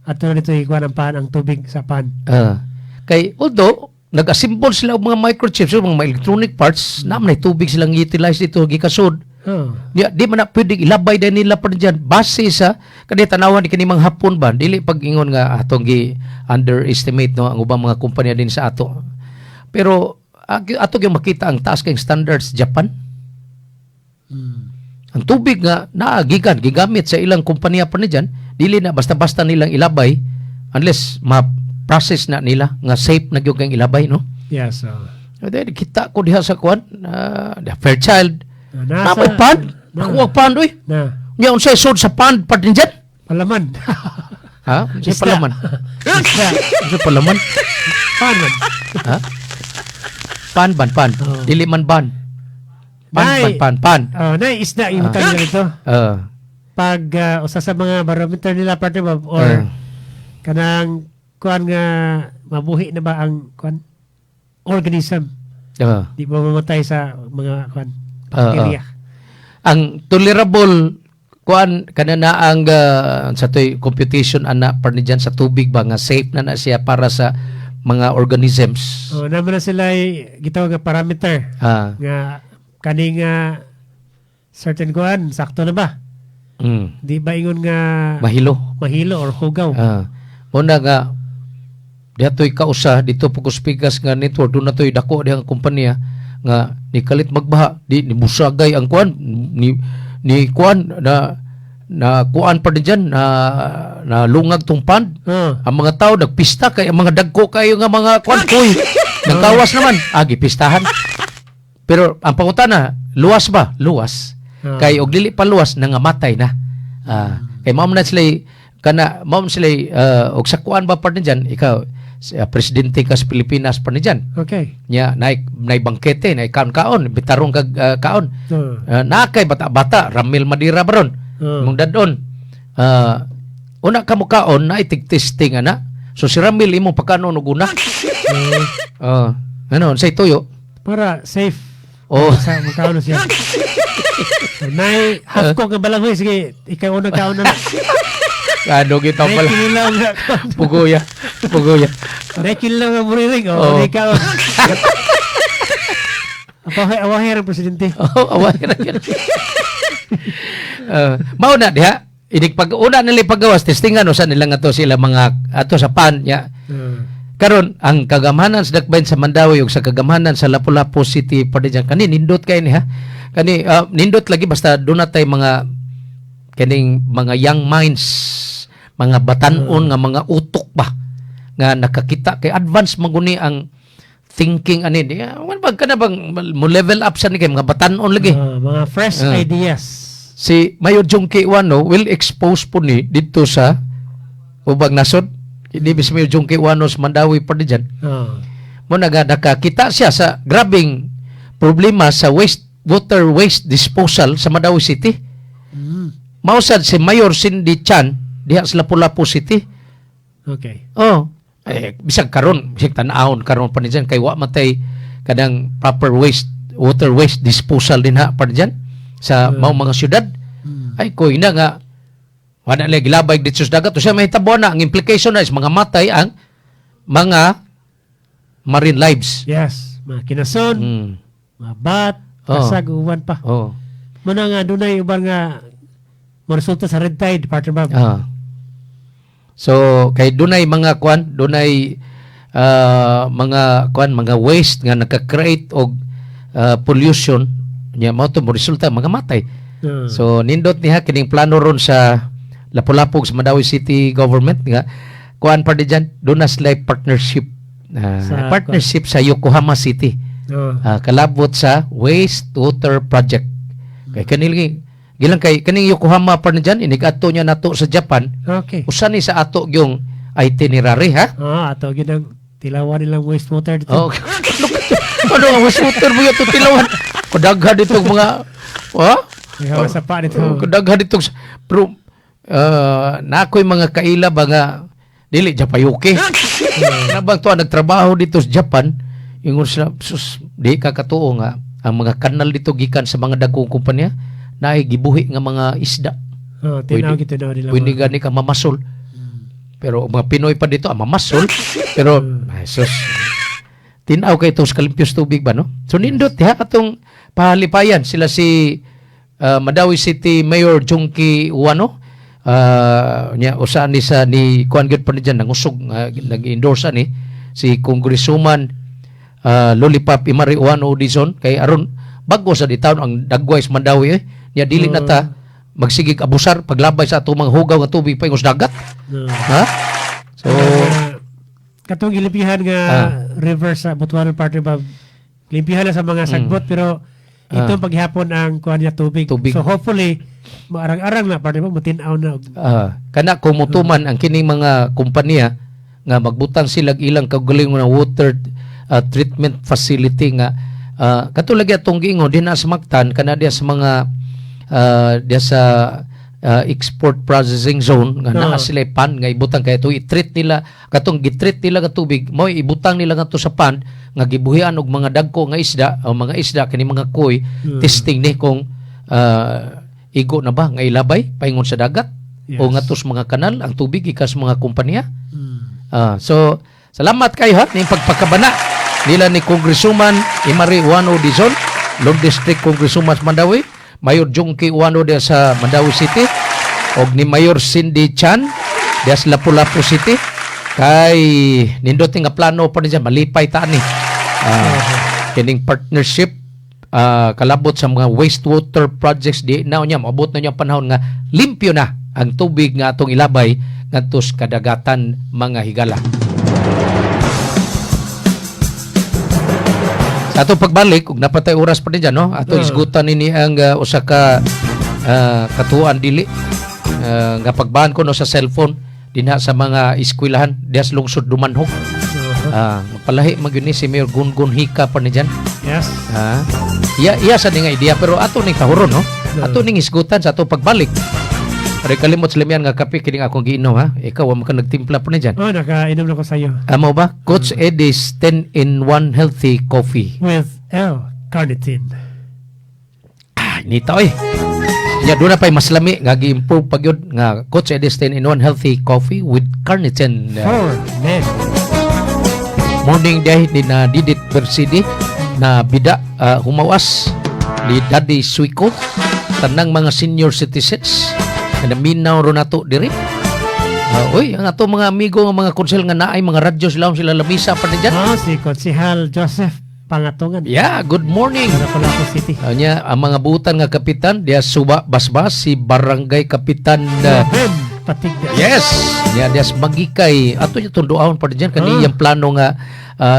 [SPEAKER 15] ato na dito ikuan ang pan ang tubig sa pan.
[SPEAKER 6] Ah. Kay although nag-assemble sila og mga microchips, og mga electronic parts, na man ay tubig silang utilize dito gikasud.
[SPEAKER 15] Oh.
[SPEAKER 6] Di man na pwedeng ilabay din nila pa dyan base sa kani tanawan ni kini mga Hapon ba, dili pag ingon nga atong gi underestimate, no, ang ubang mga kumpanya din sa ato, pero ato gyud makita ang taas kay standards Japan. Ang tubig nga naa gikan gigamit sa ilang kumpanya pa ni dyan, dili na basta-basta nilang ilabay unless ma-process na nila nga safe na gyud kang ilabay, no?
[SPEAKER 15] Yes. Oh.
[SPEAKER 6] Then, kita ko diha sa kuan, Fairchild.
[SPEAKER 15] Nasa,
[SPEAKER 6] Na may pond. Ako ang pond, uy.
[SPEAKER 15] Na.
[SPEAKER 6] Nya unsay sud sa pond pa din dyan?
[SPEAKER 15] Palaman.
[SPEAKER 6] Ha? Unsay
[SPEAKER 15] Isda.
[SPEAKER 6] palaman?
[SPEAKER 15] Isda.
[SPEAKER 6] Unsay palaman?
[SPEAKER 15] Pan man.
[SPEAKER 6] Ha? Pan ban pan. Dili man ban. Pan
[SPEAKER 15] Nay.
[SPEAKER 6] ban pan pan.
[SPEAKER 15] Oh, na isda yung ah. Nito. Pag usa sa mga barometer nila, partner Bob, or kanang kuan nga mabuhi na ba ang kuan organism. Di ba mamatay sa mga kuan bacteria.
[SPEAKER 6] Ang tolerable kuan kana na ang sa toy computation ana par ni dyan sa tubig ba nga safe na na siya para sa mga organisms.
[SPEAKER 15] Oh, naman na sila ay gitawag nga parameter nga kani nga certain kuan sakto na ba? Di ba ingon nga
[SPEAKER 6] Mahilo.
[SPEAKER 15] Mahilo or hugaw.
[SPEAKER 6] Mo na nga diha kausa dito po Pigas nga network, doon na to'y dako diha nga kumpanya nga ni kalit magbaha di ni busagay ang kuan ni kuan na na kuan pa din dyan na na lungag tong pond. Ang mga tao nagpista kay ang mga dagko kayo nga mga kuan kuy nagkawas naman agi pistahan, pero ang pangutana, luwas ba? Luwas. Kay og dili pa luwas, nangamatay na. Kay mao man na sila kana mao man sila og sa kuan ba pa din dyan, ikaw presidente ka sa Pilipinas pa ni dyan. Nya nay nay bangkete, nay kaon-kaon, bitarong kag kaon. Naa kay bata-bata, Ramil Madira baron. Mong dadon. Una ka mo kaon na itig testing ana. So si Ramil imong pagkaon og una. Ano unsay tuyo?
[SPEAKER 15] Para safe.
[SPEAKER 6] Oh.
[SPEAKER 15] Sa magkaon siya. Nay half cook nga balanghoy, sige, ikaw unang kaon na.
[SPEAKER 6] Ano kita
[SPEAKER 15] Nay
[SPEAKER 6] pala?
[SPEAKER 15] kinilaw nga.
[SPEAKER 6] Pugoya. Pugoya.
[SPEAKER 15] Nay kinilaw nga buriring oh, nay kaon. Awahe awahe ang presidente.
[SPEAKER 6] Oh, awahe ra gyud. Mao na diha. Inig pag una nila paggawas testingan usa nila nga to sila mga ato sa pan nya. Karon ang kagamhanan sa Dakbayan sa Mandaue ug sa kagamhanan sa Lapu-Lapu City pa diyan, kani nindot kay ni ha. Kani nindot lagi basta doon natay mga kaning mga young minds, mga batanon nga mga utok ba nga nakakita kay advance maguni ang thinking ani di wala ba kana bang mo level up sa ni kay mga batanon lagi.
[SPEAKER 15] Mga fresh ideas.
[SPEAKER 6] Si Mayor Jonkie Ouano will expose po ni dito sa ubang nasod. Hindi bis Mayor Jonkie Ouano sa Mandaue pa di dyan. Mo naga nakakita siya sa grabing problema sa waste water waste disposal sa Mandaue City. Mausad si Mayor Cindy Chan diha sa Lapu-Lapu City. Oh, eh, bisag karon, bisag tan-awon karon pa ni dyan kay wa man tay kanang proper waste water waste disposal din ha pa dyan sa mao mga syudad. Ay ko ina nga wala na gilabay dito sa dagat. O siya mahitabo na ang implication na is mga matay ang mga marine lives.
[SPEAKER 15] Yes, mga kinason, mga bat, kasag uwan pa. Muna nga dunay uban nga moresulta sa red tide, partner Bob.
[SPEAKER 6] So kay dunay mga kwan, dunay mga kwan, mga waste nga naka-create og pollution nya mao to mo resulta mga matay. So nindot niya kining plano ron sa Lapu-Lapu sa Mandaue City Government nga kuan pa di dyan, doon na sila partnership partnership sa Yokohama City. Kalabot sa waste water project. Kay kanil Gilang kay kaning Yokohama pa na dyan, inig-ato niya nato sa Japan. Usa ni sa ato yung itinerary, ha?
[SPEAKER 15] Ah, ato gyud ang tilawan nilang wastewater dito.
[SPEAKER 6] Oh. Ano ang wastewater mo yato tilawan? Kadaghan dito mga, ha?
[SPEAKER 15] May sa pa dito.
[SPEAKER 6] Oh, kadaghan dito pero na ako'y mga kaila ba nga dili Japayuki. Nabang to nagtrabaho dito sa Japan, ingon sila, sus, di ka katuo nga ang mga kanal dito gikan sa mga dagkong kumpanya naay gibuhi nga mga isda.
[SPEAKER 15] Oh, tinaw gito na nila.
[SPEAKER 6] Pwede gani ka mamasol. Pero mga Pinoy pa dito, ah, mamasol. Pero, ay, sus, tinaw kay itong sa kalimpios tubig ba, no? So, nindot, ha, atong pahalipayan. Sila si Madawi City Mayor Junkie Uwano. Nya, usa ni sa ni Kuan gyud pa ni dyan, nangusog, nag-endorse ani si Congresswoman Lollipop Imari Uwano Dizon kay aron bago sa di taon ang dagway sa Mandawi eh. Nya dili na ta magsigig abusar paglabay sa atong mga hugaw nga tubig paingon sa dagat. Ha? So
[SPEAKER 15] katong gilimpihan nga river sa Butuanon Partner Bob. Limpihan na sa mga sagbot pero ito paghapon ang kuan niya tubig.
[SPEAKER 6] Tubig.
[SPEAKER 15] So hopefully maarang-arang na, partner Bob, matin-aw na og
[SPEAKER 6] Kana kung mutuman ang kining mga kompanya nga magbutang sila ilang kaugalingon nga water treatment facility nga katulad atong giingon dinha sa Mactan kana diya sa mga diya sa export processing zone nga naa sila pan nga ibutang kay ito i-treat nila katong gi-treat nila nga tubig mo ibutang nila ngadto sa pan nga gibuhian og mga dagko nga isda o mga isda kini mga koi testing ni kung igo na ba nga ilabay paingon sa dagat o ngadto sa mga kanal ang tubig gikan sa mga kumpanya. So salamat kayo ha ning pagpakabana nila ni Congresswoman Imari Uwano Dizon, Lord District Congresswoman sa Mandawi, Mayor Junkie Uwano diya sa Mandawi City, og ni Mayor Cindy Chan diya sa Lapu-Lapu City kay nindot nga plano pa ni dyan, malipay ta ni. Kining partnership kalabot sa mga wastewater projects di na niya maabot na niya ang panahon nga limpyo na ang tubig nga atong ilabay ngadto sa kadagatan, mga higala. Sa atong pagbalik ug napatay oras pa din dyan, no? Ato isgutan nini ang usa ka katuan dili nga pagbaan ko no sa cellphone dinha sa mga eskwelahan diha sa lungsod Dumanjug. Magpalahi man gyud ni si Mayor Gungun Hika pa ni dyan. Iya iya sa ni nga idea pero ato ning tahuron, no? Ato ning isgutan sa ato pagbalik. Aray kalimot sa lamian nga kape kining akong giinom ha. Ikaw wa man ka nagtimpla pa ni dyan.
[SPEAKER 15] Oh, nakainom na ko sa iyo.
[SPEAKER 6] Amo ba? Coach Eddie's 10 in 1 healthy coffee.
[SPEAKER 15] With L-carnitine.
[SPEAKER 6] Ah, nita oy. Ya doon na pa'y mas lami nga gi-improve pa gyud nga Coach Eddie's 10 in 1 healthy coffee with carnitine.
[SPEAKER 15] For men.
[SPEAKER 6] Morning day ni na Didit Persidi na bida humawas ni Daddy Suico tanang mga senior citizens na naminaw ro nato diri. Uy, ang ato mga amigo nga mga konsel nga naay mga radyo sila sila lamisa pa din dyan.
[SPEAKER 15] Ah, si Konsehal Joseph Pangatungan.
[SPEAKER 6] Yeah, good morning.
[SPEAKER 15] Lapu-Lapu City.
[SPEAKER 6] Nya ang mga butan nga kapitan diya Suba Basbas si Barangay Kapitan
[SPEAKER 15] Ben Patigdas.
[SPEAKER 6] Yes, nya diya sa Magikay. Ato niya tunduahon pa din dyan kani iyang plano nga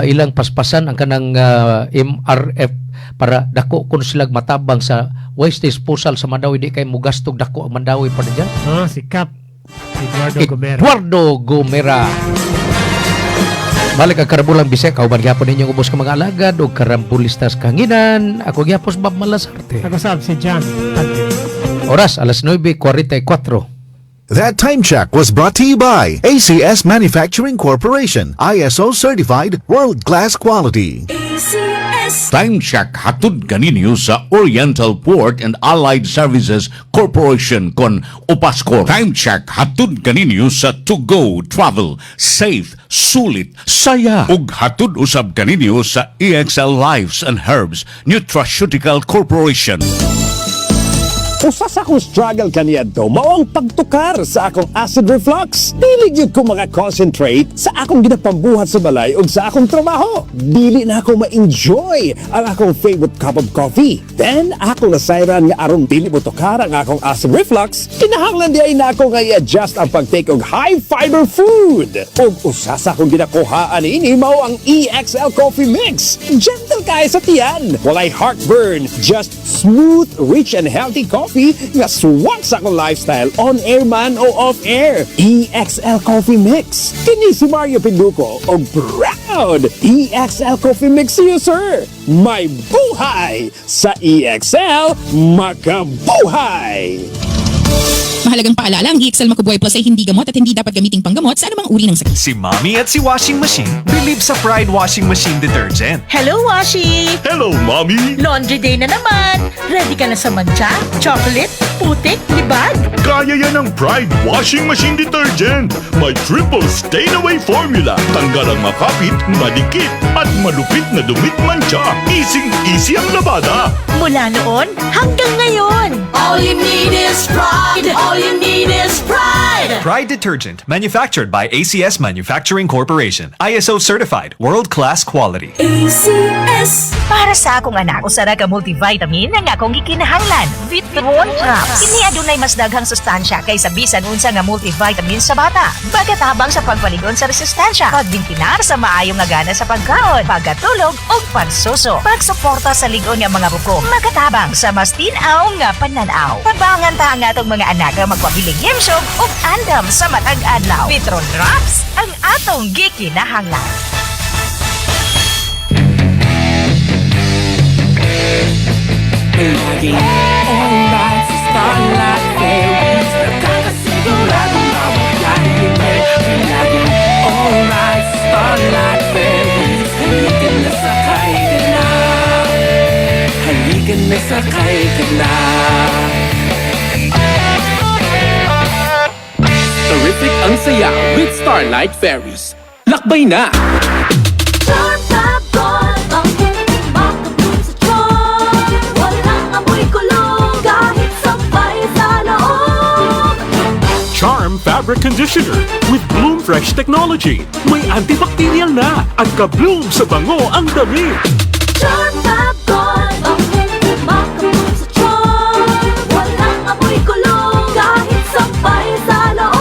[SPEAKER 6] ilang paspasan ang kanang MRF para dako kun sila matabang sa waste disposal sa Mandawi di kay mugastog dako ang Mandawi pa din dyan.
[SPEAKER 15] Ah, si Cap Eduardo Gomera.
[SPEAKER 6] Eduardo Gomera. Balik ang Karabulang Bisaya, kauban gyapon ninyong ubos ka mga alagad o karambulistas kanginan. Ako gyapon si Bob Malasarte.
[SPEAKER 15] Ako sab si John Tante.
[SPEAKER 6] Oras, alas 9:44.
[SPEAKER 10] That time check was brought to you by ACS Manufacturing Corporation, ISO certified world-class quality.
[SPEAKER 3] ACS.
[SPEAKER 2] Time check hatod kaninyo sa Oriental Port and Allied Services Corporation kon Upascor. Time check hatod kaninyo sa To Go Travel, safe, sulit, saya. Ug hatod usab kaninyo sa EXL Lives and Herbs Nutraceutical Corporation.
[SPEAKER 16] Usa sa akong struggle kaniadto mao ang pagtukar sa akong acid reflux. Dili gyud ko maka-concentrate sa akong ginapambuhat sa balay ug sa akong trabaho. Dili na ako ma-enjoy ang akong favorite cup of coffee. Then ako nasayran nga aron dili mo tukar ang akong acid reflux, kinahanglan diay na ako nga i-adjust ang pag-take og high fiber food. Ug usa sa akong ginakuhaan ini mao ang EXL Coffee Mix. Gentle kaayo sa tiyan. Walay heartburn, just smooth, rich and healthy coffee. coffee nga swak sa akong lifestyle on air man o off air. EXL Coffee Mix. Kini si Mario Pinduko og proud EXL Coffee Mix user. May buhay sa EXL, makabuhay!
[SPEAKER 17] Mahalagang paalala, ang EXL Makubuhay Plus ay hindi gamot at hindi dapat gamiting panggamot sa anumang uri ng sakit.
[SPEAKER 11] Si Mommy at si Washing Machine believe sa Pride Washing Machine Detergent.
[SPEAKER 12] Hello, Washi!
[SPEAKER 4] Hello, Mommy!
[SPEAKER 12] Laundry day na naman! Ready ka na sa mantsa, chocolate, putik, libag?
[SPEAKER 4] Kaya yan ng Pride Washing Machine Detergent. May triple stain-away formula. Tanggal ang makapit, madikit, at malupit na dumit mantsa. Easy-easy ang labada.
[SPEAKER 12] Mula noon hanggang ngayon!
[SPEAKER 3] All you need is Pride. All you need is Pride.
[SPEAKER 11] Pride Detergent, manufactured by ACS Manufacturing Corporation. ISO certified, world-class quality.
[SPEAKER 3] ACS.
[SPEAKER 8] Para sa akong anak, usa ra ka multivitamin ang akong gikinahanglan. Vitron Drops. Kini adunay mas daghang sustansya kaysa bisan unsa nga multivitamin sa bata. Bagatabang sa pagpaligon sa resistensya, pagbintinar sa maayo nga gana sa pagkaon, pagkatulog ug pagsuso. Pagsuporta sa lig-on nga mga buko, makatabang sa mas tin-aw nga pananaw. Tabangan ta ang atong mga anak nga magpabiling himsog ug andam sa matag adlaw. Vitron Drops ang atong gikinahanglan.
[SPEAKER 14] Laging alright sa Starlight Ferries. Nakakasiguradong mawala libre. Laging alright sa Starlight Ferries. Halika na, sakay ka na. Halika na, sakay ka na.
[SPEAKER 16] Terrific ang saya with Starlight Ferries. Lakbay na!
[SPEAKER 3] Charm Fabcon, bangong kumakabloom sa charm. Walang amoy kulog kahit sampay sa loob.
[SPEAKER 18] Charm Fabric Conditioner with Bloom Fresh Technology. May antibacterial na at ka-bloom sa bango ang damit.
[SPEAKER 3] Charm Fabcon, bangong kumakabloom sa charm. Walang amoy kulog kahit sampay sa loob.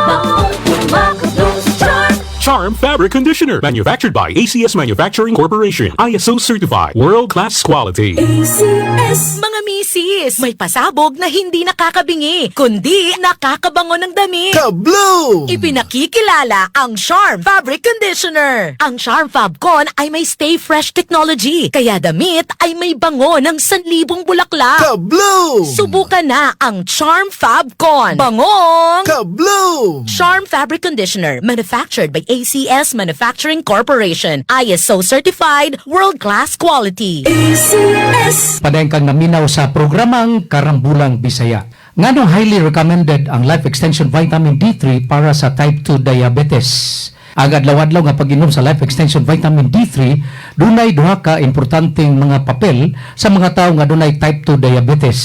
[SPEAKER 3] Bangong kumakabloom sa charm.
[SPEAKER 18] Charm Fabric Conditioner. Manufactured by ACS Manufacturing Corporation. ISO certified. World-class quality.
[SPEAKER 5] ACS. Mga misis, may pasabog na hindi nakakabingi, kundi nakakabango ng damit.
[SPEAKER 10] Kabloom!
[SPEAKER 5] Ipinakikilala ang Charm Fabric Conditioner. Ang Charm Fabcon ay may Stay Fresh Technology, kaya damit ay may bango ng sanlibong bulaklak.
[SPEAKER 10] Kabloom!
[SPEAKER 5] Subukan na ang Charm Fabcon. Bangong!
[SPEAKER 10] Kabloom!
[SPEAKER 5] Charm Fabric Conditioner, manufactured by ACS Manufacturing Corporation. ISO certified, world-class quality.
[SPEAKER 3] ACS.
[SPEAKER 6] Padayon kang naminaw sa programang Karambulang Bisaya. Nganong highly recommended ang Life Extension Vitamin D3 para sa type 2 diabetes? Ang adlaw-adlaw nga pag-inom sa Life Extension Vitamin D3 dunay duha ka importanteng mga papel sa mga tawo nga dunay type 2 diabetes.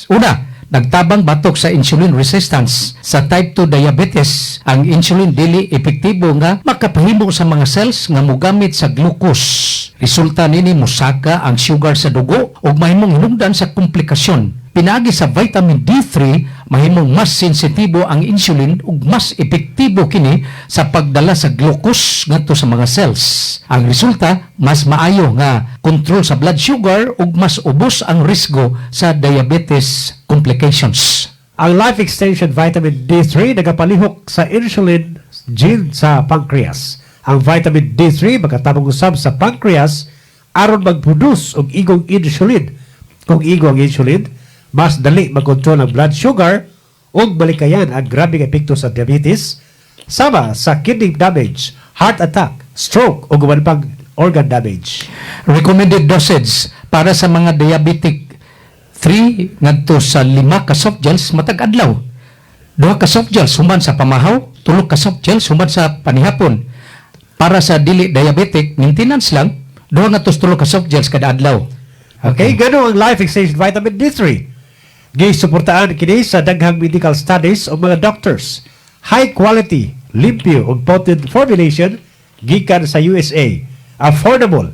[SPEAKER 6] Una, nagtabang batok sa insulin resistance. Sa type 2 diabetes, ang insulin dili epektibo nga makapahimo sa mga cells nga mogamit sa glucose. Resulta nini, musaka ang sugar sa dugo ug mahimong hinungdan sa komplikasyon. Pinaagi sa vitamin D3, mahimong mas sensitibo ang insulin ug mas epektibo kini sa pagdala sa glucose ngadto sa mga cells. Ang resulta, mas maayo nga control sa blood sugar ug mas ubos ang risgo sa diabetes complications.
[SPEAKER 15] Ang Life Extension Vitamin D3 nagapalihok sa insulin gene sa pancreas. Ang vitamin D3 makatabang usab sa pancreas aron mag-produce og igong insulin. Kung igo ang insulin, mas dali makontrol ang blood sugar ug malikayan ang grabeng epekto sa diabetes sama sa kidney damage, heart attack, stroke ug uban pang organ damage.
[SPEAKER 6] Recommended dosage para sa mga diabetic, 3 ngadto sa 5 ka soft gels matag adlaw. 2 ka soft gels human sa pamahaw, 3 ka soft gels human sa panihapon. Para sa dili diabetic, maintenance lang, 2 ngadto sa 3 ka soft gels kada adlaw.
[SPEAKER 15] Okay, ganun ang Life Extension Vitamin D3. Gisuportaan kini sa daghang medical studies o mga doctors. High quality, limpyo ug potent formulation gikan sa USA. Affordable,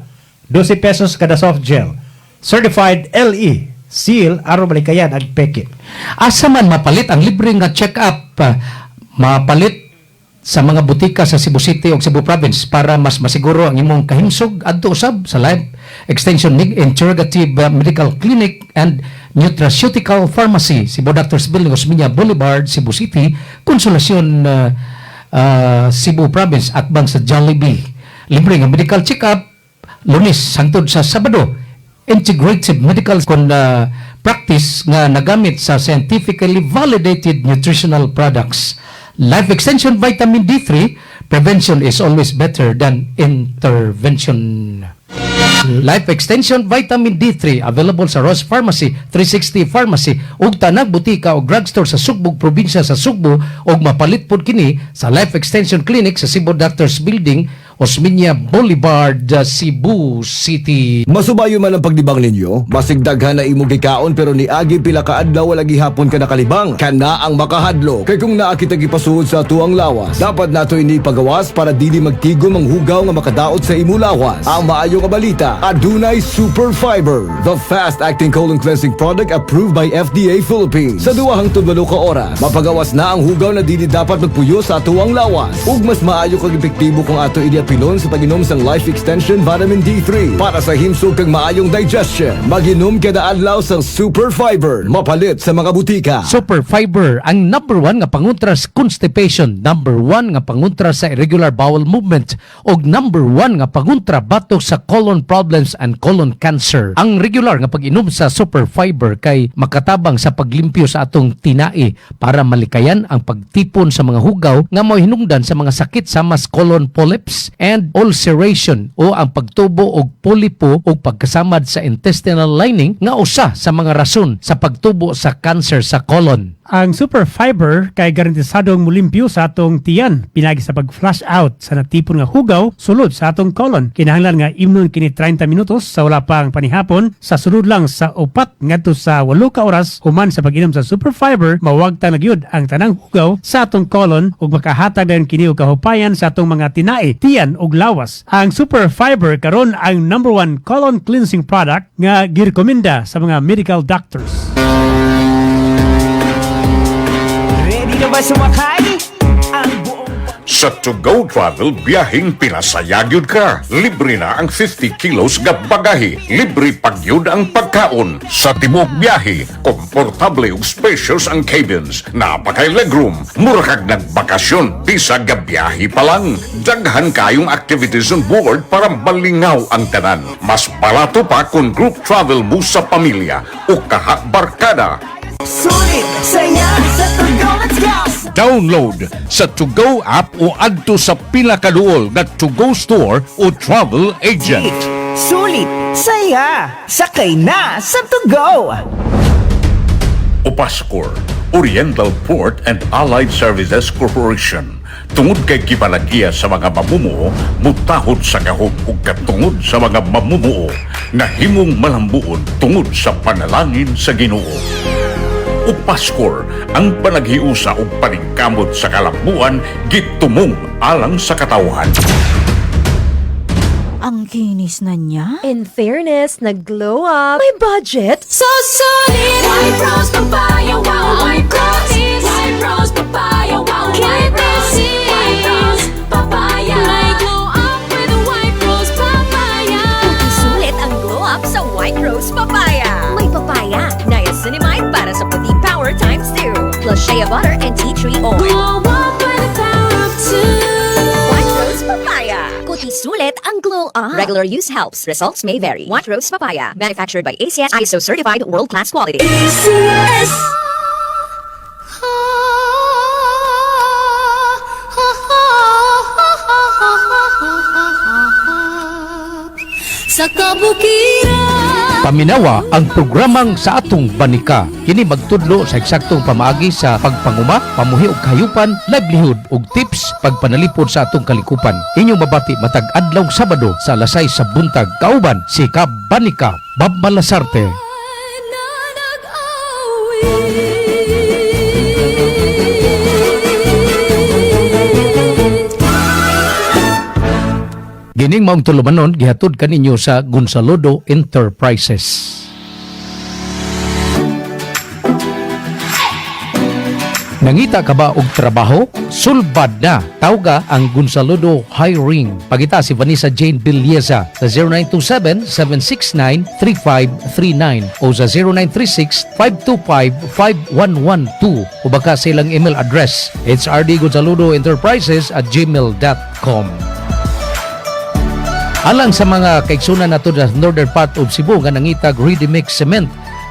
[SPEAKER 15] 12 pesos kada soft gel. Certified LE, seal aron malikayan ang pekit.
[SPEAKER 6] Asa man mapalit ang libre nga check-up? Mapalit Sa mga butika sa Cebu City ug Cebu Province. Para mas masiguro ang imong kahimsog, adto usab sa Life Extension Integrative Medical Clinic and Nutraceutical Pharmacy, Cebu Doctors Building, Osmeña Boulevard, Cebu City, Consolacion, Cebu Province, atbang sa Jollibee. Libre nga medical check-up Lunes hangtod sa Sabado. Integrative medical kon practice nga nagamit sa scientifically validated nutritional products. Life Extension Vitamin D3, prevention is always better than intervention. Life Extension Vitamin D3 available sa Ross Pharmacy, 360 Pharmacy ug tanang butika o drugstore sa Sugbog, probinsya sa Sugbo, ug mapalit pod kini sa Life Extension Clinic sa Cebu Doctors Building, Osmeña Boulevard, Cebu City.
[SPEAKER 1] Masubayo man ang paglibang ninyo, basig daghan na imong gikaon pero niagi pila ka adlaw wala gihapon ka nakalibang. Kana ang makahadlok. Kay kung naa kita gipasuhod sa atuang lawas, dapat nato ini pagawas para dili magtigom ang hugaw nga makadaot sa imo lawas. Ang maayo nga balita, adunay Super Fiber, the fast-acting colon cleansing product approved by FDA Philippines. Sa 2 hangtod 8 ka oras, mapagawas na ang hugaw na dili dapat magpuyo sa atuang lawas. Ug mas maayo kag epektibo kung ato ini apilon sa pag-inom sang Life Extension Vitamin D3 para sa himsog kag maayong digestion. Maginom kada adlaw sang Super Fiber. Mapalit sa mga butika.
[SPEAKER 6] Super Fiber, ang number one nga pangontra sa constipation, number one nga pangontra sa irregular bowel movement, ug number one nga pangontra batok sa colon problems and colon cancer. Ang regular nga pag-inom sa Super Fiber kay makatabang sa paglimpyo sa atong tinai para malikayan ang pagtipon sa mga hugaw nga mahinungdan sa mga sakit sama sa colon polyps and ulceration o ang pagtubo og polipo o pagkasamad sa intestinal lining nga usa sa mga rason sa pagtubo sa cancer sa colon.
[SPEAKER 15] Ang Super Fiber kay garantisadong mulimpyo sa atong tiyan pinagi sa pag-flush out sa natipon nga hugaw sulod sa atong colon. Kinahanglan nga imnon kini 30 minutos sa wala pang panihapon. Sa sulod lang sa 4 ngadto sa 8 ka oras human sa pag-inom sa Super Fiber, mawagtang na gyud ang tanang hugaw sa atong colon ug makahatag dayon kini og kahupayan sa atong mga tinai, tiyan ug lawas. Ang Super Fiber karon ang number one colon cleansing product nga girekomenda sa mga medical doctors.
[SPEAKER 14] Ready na ba sumakay? Ang buong
[SPEAKER 2] Sa To Go Travel, biyaheng pinasaya gyud ka. Libre na ang 50 kilos nga bagahe. Libre pagyud ang pagkaon. Sa tibuok biyahe, komportable ug spacious ang cabins. Naa pa kay legroom. Mura kag nagbakasyon, bisag ga biyahe pa lang. Daghan kayong activities on board para malingaw ang tanan. Mas barato pa kung group travel mo sa pamilya o kaha barkada.
[SPEAKER 14] Sulit, saya sa To Go, let's go!
[SPEAKER 2] Download sa To Go app o adto sa pinakaduol nga To Go store o travel agent.
[SPEAKER 14] Sulit, saya, sakay na sa To Go!
[SPEAKER 2] Upascor, Oriental Port and Allied Services Corporation. Tungod kay gipalagya sa mga mamumuo, mutahod sa gahom ug katungod sa mga mamumuo, nahimong malambuon tungod sa panalangin sa Ginoo. Upascor, ang panaghiusa ug paningkamot sa kalambuan gitumong alang sa katawhan.
[SPEAKER 3] Ang kinis na niya.
[SPEAKER 7] In fairness, nag-glow up. May budget.
[SPEAKER 3] So solid. White Rose Papaya, wow, White Rose. White Rose Papaya, wow, White Rose. White Rose Papaya. May glow up with White Rose Papaya.
[SPEAKER 8] Sulit ang glow up sa White Rose Papaya. May papaya, niacinamide para sa puti power times 2, plus shea butter and tea tree oil.
[SPEAKER 3] Glow up with the power of two.
[SPEAKER 8] White Rose Papaya. Kuti sulit ang glow up. Regular use helps. Results may vary. White Rose Papaya. Manufactured by ACS ISO certified world-class quality.
[SPEAKER 3] ACS. Sa kabukiran.
[SPEAKER 6] Paminawa ang programang Sa Atong Banika. Kini magtudlo sa eksaktong pamaagi sa pagpanguma, pamuhi og kahayupan, livelihood ug tips pagpanalipod sa atong kalikupan. Inyong mabati matag adlaw Sabado sa alas 6 sa buntag. Kauban si Kab Banika Bob Malasarte.
[SPEAKER 3] Na nag-awit.
[SPEAKER 6] Gining maong tulumanon gihatod kaninyo sa Gonzalodo Enterprises. Nangita ka ba og trabaho? Sulbad na. Tawga ang Gonzalodo Hiring. Pangita si Vanessa Jane Villeza sa 0927-769-3539 o sa 0936-525-5112 o baka sa ilang email address hrdgonzalodoenterprises@gmail.com. Alang sa mga kaigsunan nato sa northern part of Cebu nga nangitag ready mix cement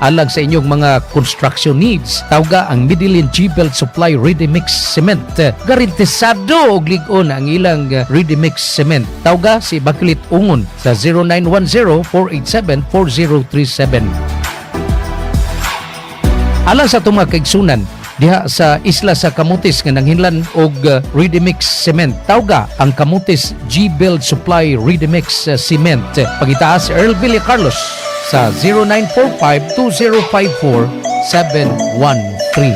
[SPEAKER 6] alang sa inyong mga construction needs, tawga ang Medellin G-Belt Supply Ready Mix Cement. Garantisado og lig-on ang ilang ready mix cement. Tawga si Bakilit Ungon sa 0910-487-4037. Alang sa atong mga kaigsunan diha sa isla sa Camotes nga nanghinlan og ready mix cement, tawga ang Camotes G-Build Supply Ready Mix Cement. Pangitaas si Earl Villa Carlos sa 0945 2054 713.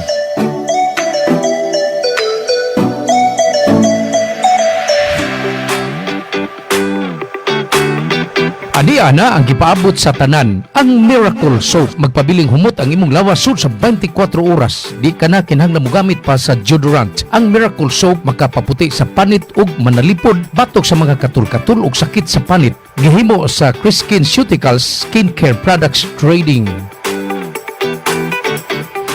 [SPEAKER 6] Ania na ang gipaabot sa tanan ang Miracle Soap. Magpabiling humot ang imong lawas sud sa 24 oras. Di ka na kinahanglan mogamit pa sa deodorant. Ang Miracle Soap makapaputi sa panit ug manalipod batok sa mga katul-katul ug sakit sa panit. Gihimo sa Chris Skinceuticals Skincare Products Trading.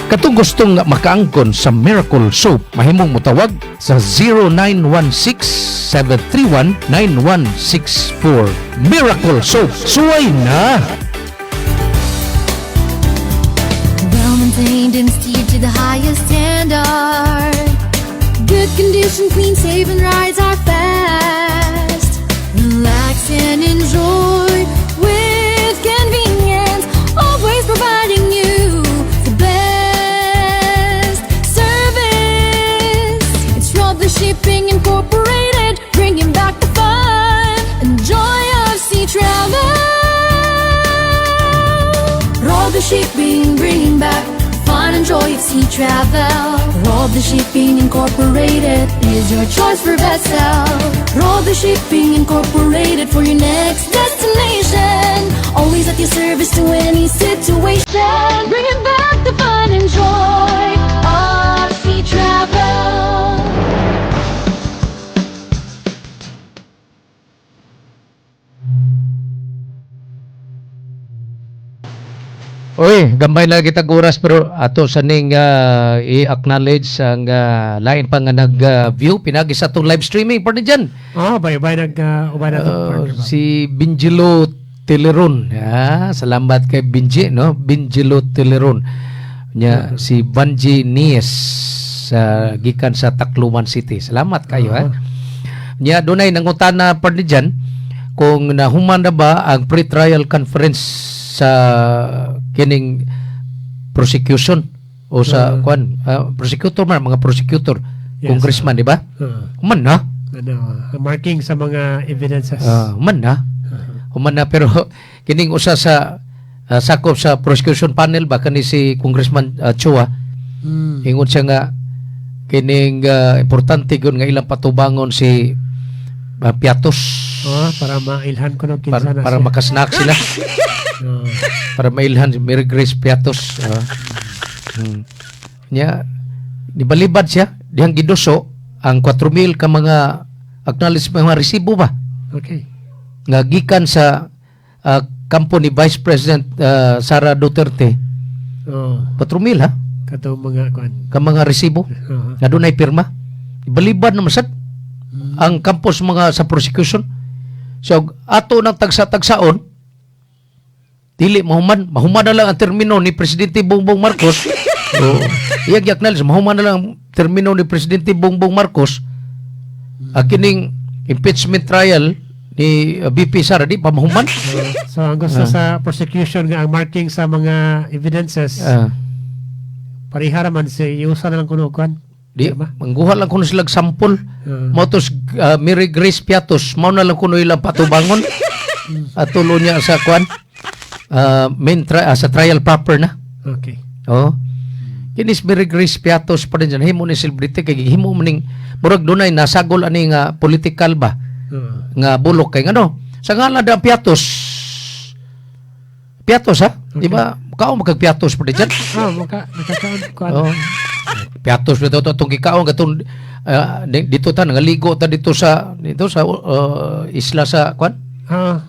[SPEAKER 6] Katong gustong makaangkon sa Miracle Soap, mahimong motawag sa 0916-731-9164. Miracle Soap, suway na!
[SPEAKER 3] Well maintained and steered to the highest standard. Good condition, clean, safe, and rides are fast. Relax and enjoy with convenience. Always providing you the best service. It's Rob the Shipping Incorporated, bringing back the fun and joy of sea travel. Rob the Shipping, bringing back fun and joy of sea travel. Rob the Shipping Incorporated is your choice for vessel. Rob the Shipping Incorporated for your next destination. Always at your service to any situation. Bringing back the fun and joy of sea travel.
[SPEAKER 6] Uy, gamay na kita oras pero ato sa ning i-acknowledge ang lain pa nga nag-view pinagi sa atong live streaming pa dyan.
[SPEAKER 15] Oh, bay-bay nag ubay na to, partner Bob.
[SPEAKER 6] Si Binjilo Teleron. Ah, salamat kay Binji, no? Binjilo Teleron. Nya si Banji Nies sa gikan sa Tacloban City. Salamat kayo ha. Nya dunay nangutana pa dyan kung nahuman na ba ang pre-trial conference sa kining prosecution o sa kwan prosecutor man, mga prosecutor, congressman, di ba? Human na.
[SPEAKER 15] Ano, marking sa mga evidences.
[SPEAKER 6] Ah, human na. Human na pero kining usa sa sakop sa prosecution panel ba kani si Congressman Chua. Ingon siya nga kining importante gyud nga ilang patubangon si Piatos.
[SPEAKER 15] Oh, para mailhan ko no kinsa
[SPEAKER 6] para,
[SPEAKER 15] na
[SPEAKER 6] para
[SPEAKER 15] siya.
[SPEAKER 6] makasnak sila. Para mailhan si Mary Grace Piatos. Nya nibalibad siya dihang giduso ang 4,000 ka mga acknowledgement, mga resibo ba? Nga gikan sa kampo ni Vice President Sara Duterte. 4,000 ha?
[SPEAKER 15] Katong mga kuan.
[SPEAKER 6] Ka mga resibo. Nga dunay pirma. Balibad naman sad ang kampos mga sa prosecution. So ato ng tagsa-tagsaon dili mahuman, mahuman na lang ang termino ni Presidente Bongbong Marcos. So, iyag acknowledge mahuman na lang ang termino ni Presidente Bongbong Marcos. Ang kining impeachment trial ni BP Sara di pa mahuman.
[SPEAKER 15] So ang gusto sa prosecution nga ang marking sa mga evidences pareha ra man si iusa na lang kuno kuan.
[SPEAKER 6] Di, mangguha lang kuno sila sample. Mao tos Mary Grace Piatos, mao na lang kuno ilang patubangon. At tulo niya sa kuan main sa trial proper na. Oh. Kinis Mary Grace Piatos pa rin dyan. Himo ni celebrity kay himo man ning murag dunay nasagol ani nga political ba nga bulok kay ngano. Sa ngalan da Piatos. Piatos ha? Di ba? Kao magkag Piatos pa rin dyan.
[SPEAKER 15] Oh, maka nakakaon kuan.
[SPEAKER 6] Oh. Piatos bitaw to atong gikaon katong dito ta nangaligo ta dito sa isla sa kwan?
[SPEAKER 15] Ah.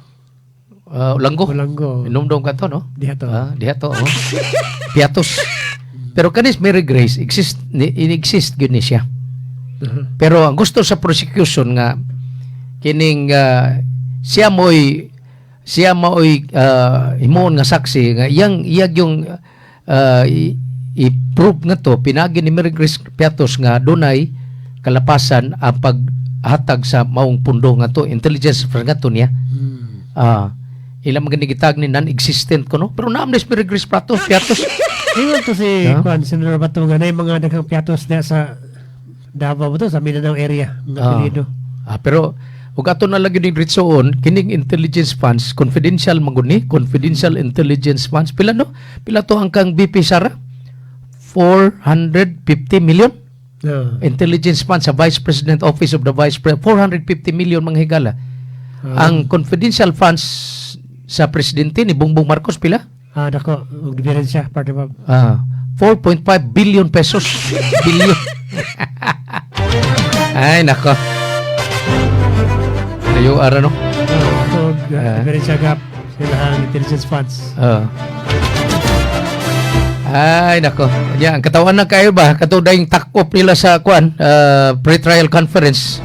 [SPEAKER 6] Olango.
[SPEAKER 15] Olango.
[SPEAKER 6] Inumdum ka to, no?
[SPEAKER 15] Diha to.
[SPEAKER 6] Ah, diha to, oh. Piatos. Pero kanis Mary Grace exist ni in-exist gyud ni siya. Pero ang gusto sa prosecution nga kining siya mo'y himuon nga saksi nga iyang iyag yung i-prove nga to pinagi ni Mary Grace Piatos nga dunay kalapasan ang paghatag sa maong pundo nga to, intelligence nga to niya. Ah, ilang mga gitag ni non-existent kuno, pero naam ni Mary Grace Piatos.
[SPEAKER 15] Ingon to si
[SPEAKER 6] Ha?
[SPEAKER 15] Kuan Senator Bato nga nay mga daghang piatos na sa Davao ba to, sa Mindanao area mga apelyido.
[SPEAKER 6] Ah, pero ug ato na lagi ning ritsoon kining intelligence funds, confidential man gud ni, confidential intelligence funds. Pila no? Pila to ang kang VP Sara? 450 million. Intelligence funds sa Vice President, Office of the Vice President, 450 million, mga higala. Ang confidential funds sa presidente ni Bongbong Marcos, pila?
[SPEAKER 15] Ah, dako og diferensya, parte ba.
[SPEAKER 6] Ah, 4.5 billion pesos. Billion. Ay, nako. Ayo ara no.
[SPEAKER 15] Og diferensya gap sila ang intelligence funds.
[SPEAKER 6] Ah. Ay, nako. Ya, ang katawan na kayo ba? Kato dayong takop nila sa kuan, pre-trial conference.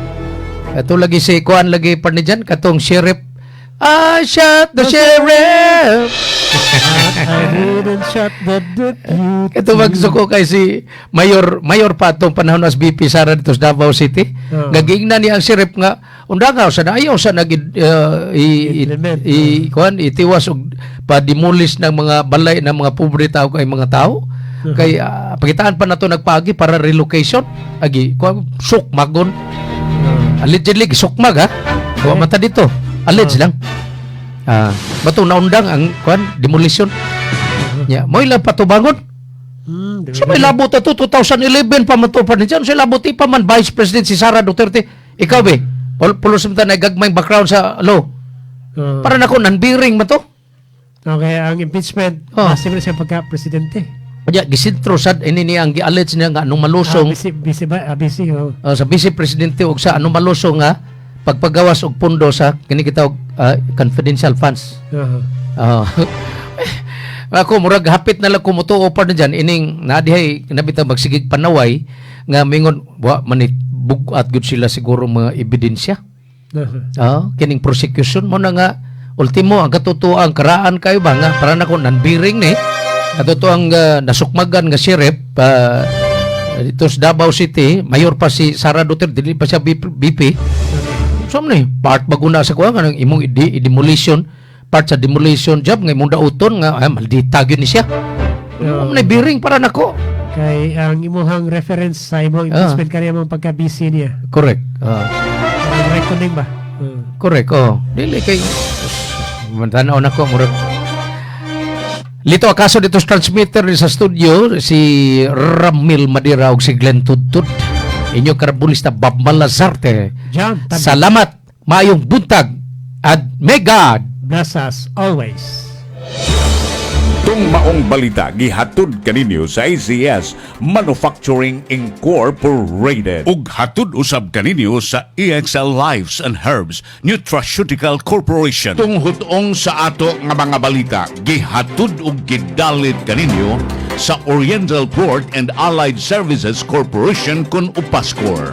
[SPEAKER 6] Kato lagi si kuan lagi pa ni dyan, katong sheriff. I shot the sheriff.
[SPEAKER 15] I didn't shot the deputy.
[SPEAKER 6] Kato magsuko kay si Mayor, Mayor pa atong panahon as VP Sara dito sa Davao City. Gagiingnan niya ang sheriff nga unda nga sa ayaw sa nag i kuan itiwas og pa-demolish ng mga balay ng mga pobre tao kay mga tao. Kay pagitaan pa nato nagpaagi para relocation agi kuan sukmagon. Allegedly sukmag ha. Wa mata dito. Alleged lang. Ah, bato naundang ang kuan demolition. Ya, mo ilang patubangon. So may labot to 2011 pa man to pa niyan. Sa labot pa man Vice President si Sara Duterte. Ikaw be, pulos mo ta na gagmay background sa law. Para nako non-bearing man to.
[SPEAKER 15] Okay, ang impeachment,
[SPEAKER 6] Oh.
[SPEAKER 15] base mo na siya pagka-presidente.
[SPEAKER 6] Kaya gisintro sad ini niya ang gi-allege niya nga anong malusong
[SPEAKER 15] Ah, busy, busy ba? Ah, busy, oh.
[SPEAKER 6] Sa vice presidente og sa anong malusong nga pagpagawas og pundo sa kini kita og confidential funds. Ako murag hapit na lang kumutuo pa na dyan ining nadihay nabitaw magsigig panaway nga mingon wa manit bug-at gud sila siguro mga ebidensya. Ah, kining prosecution mo na nga ultimo ang katotoang karaan kayo ba nga para nako non-bearing ni katotoang nasukmagan nga sheriff dito sa Davao City, mayor pa si Sara Duterte, dili pa siya BP. BP. So ni part baguna sa kuha kanang imong i-demolition, part sa demolition job nga imong dauton nga ay maldita gyud ni siya. No. May bearing para nako.
[SPEAKER 15] Kay ang imuhang reference sa imong impeachment kaniya mong pagka-busy niya.
[SPEAKER 6] Correct. Ah.
[SPEAKER 15] Ang reckoning ba?
[SPEAKER 6] Correct, oh. Dili kay tanaw na ko murag Lito akaso dito sa transmitter ni sa studio si Ramil Madira ug si Glenn Tudtud. Inyo karabulista Bob Malazarte.
[SPEAKER 15] John Tabi.
[SPEAKER 6] Salamat, maayong buntag at may God
[SPEAKER 15] bless us always.
[SPEAKER 2] Tung maong balita gihatod kaninyo sa ACS Manufacturing Incorporated ug hatod usab kaninyo sa EXL Lives and Herbs Nutraceutical Corporation. Tung hutong sa ato nga mga balita gihatod ug gidalit kaninyo sa Oriental Port and Allied Services Corporation kun Upascor.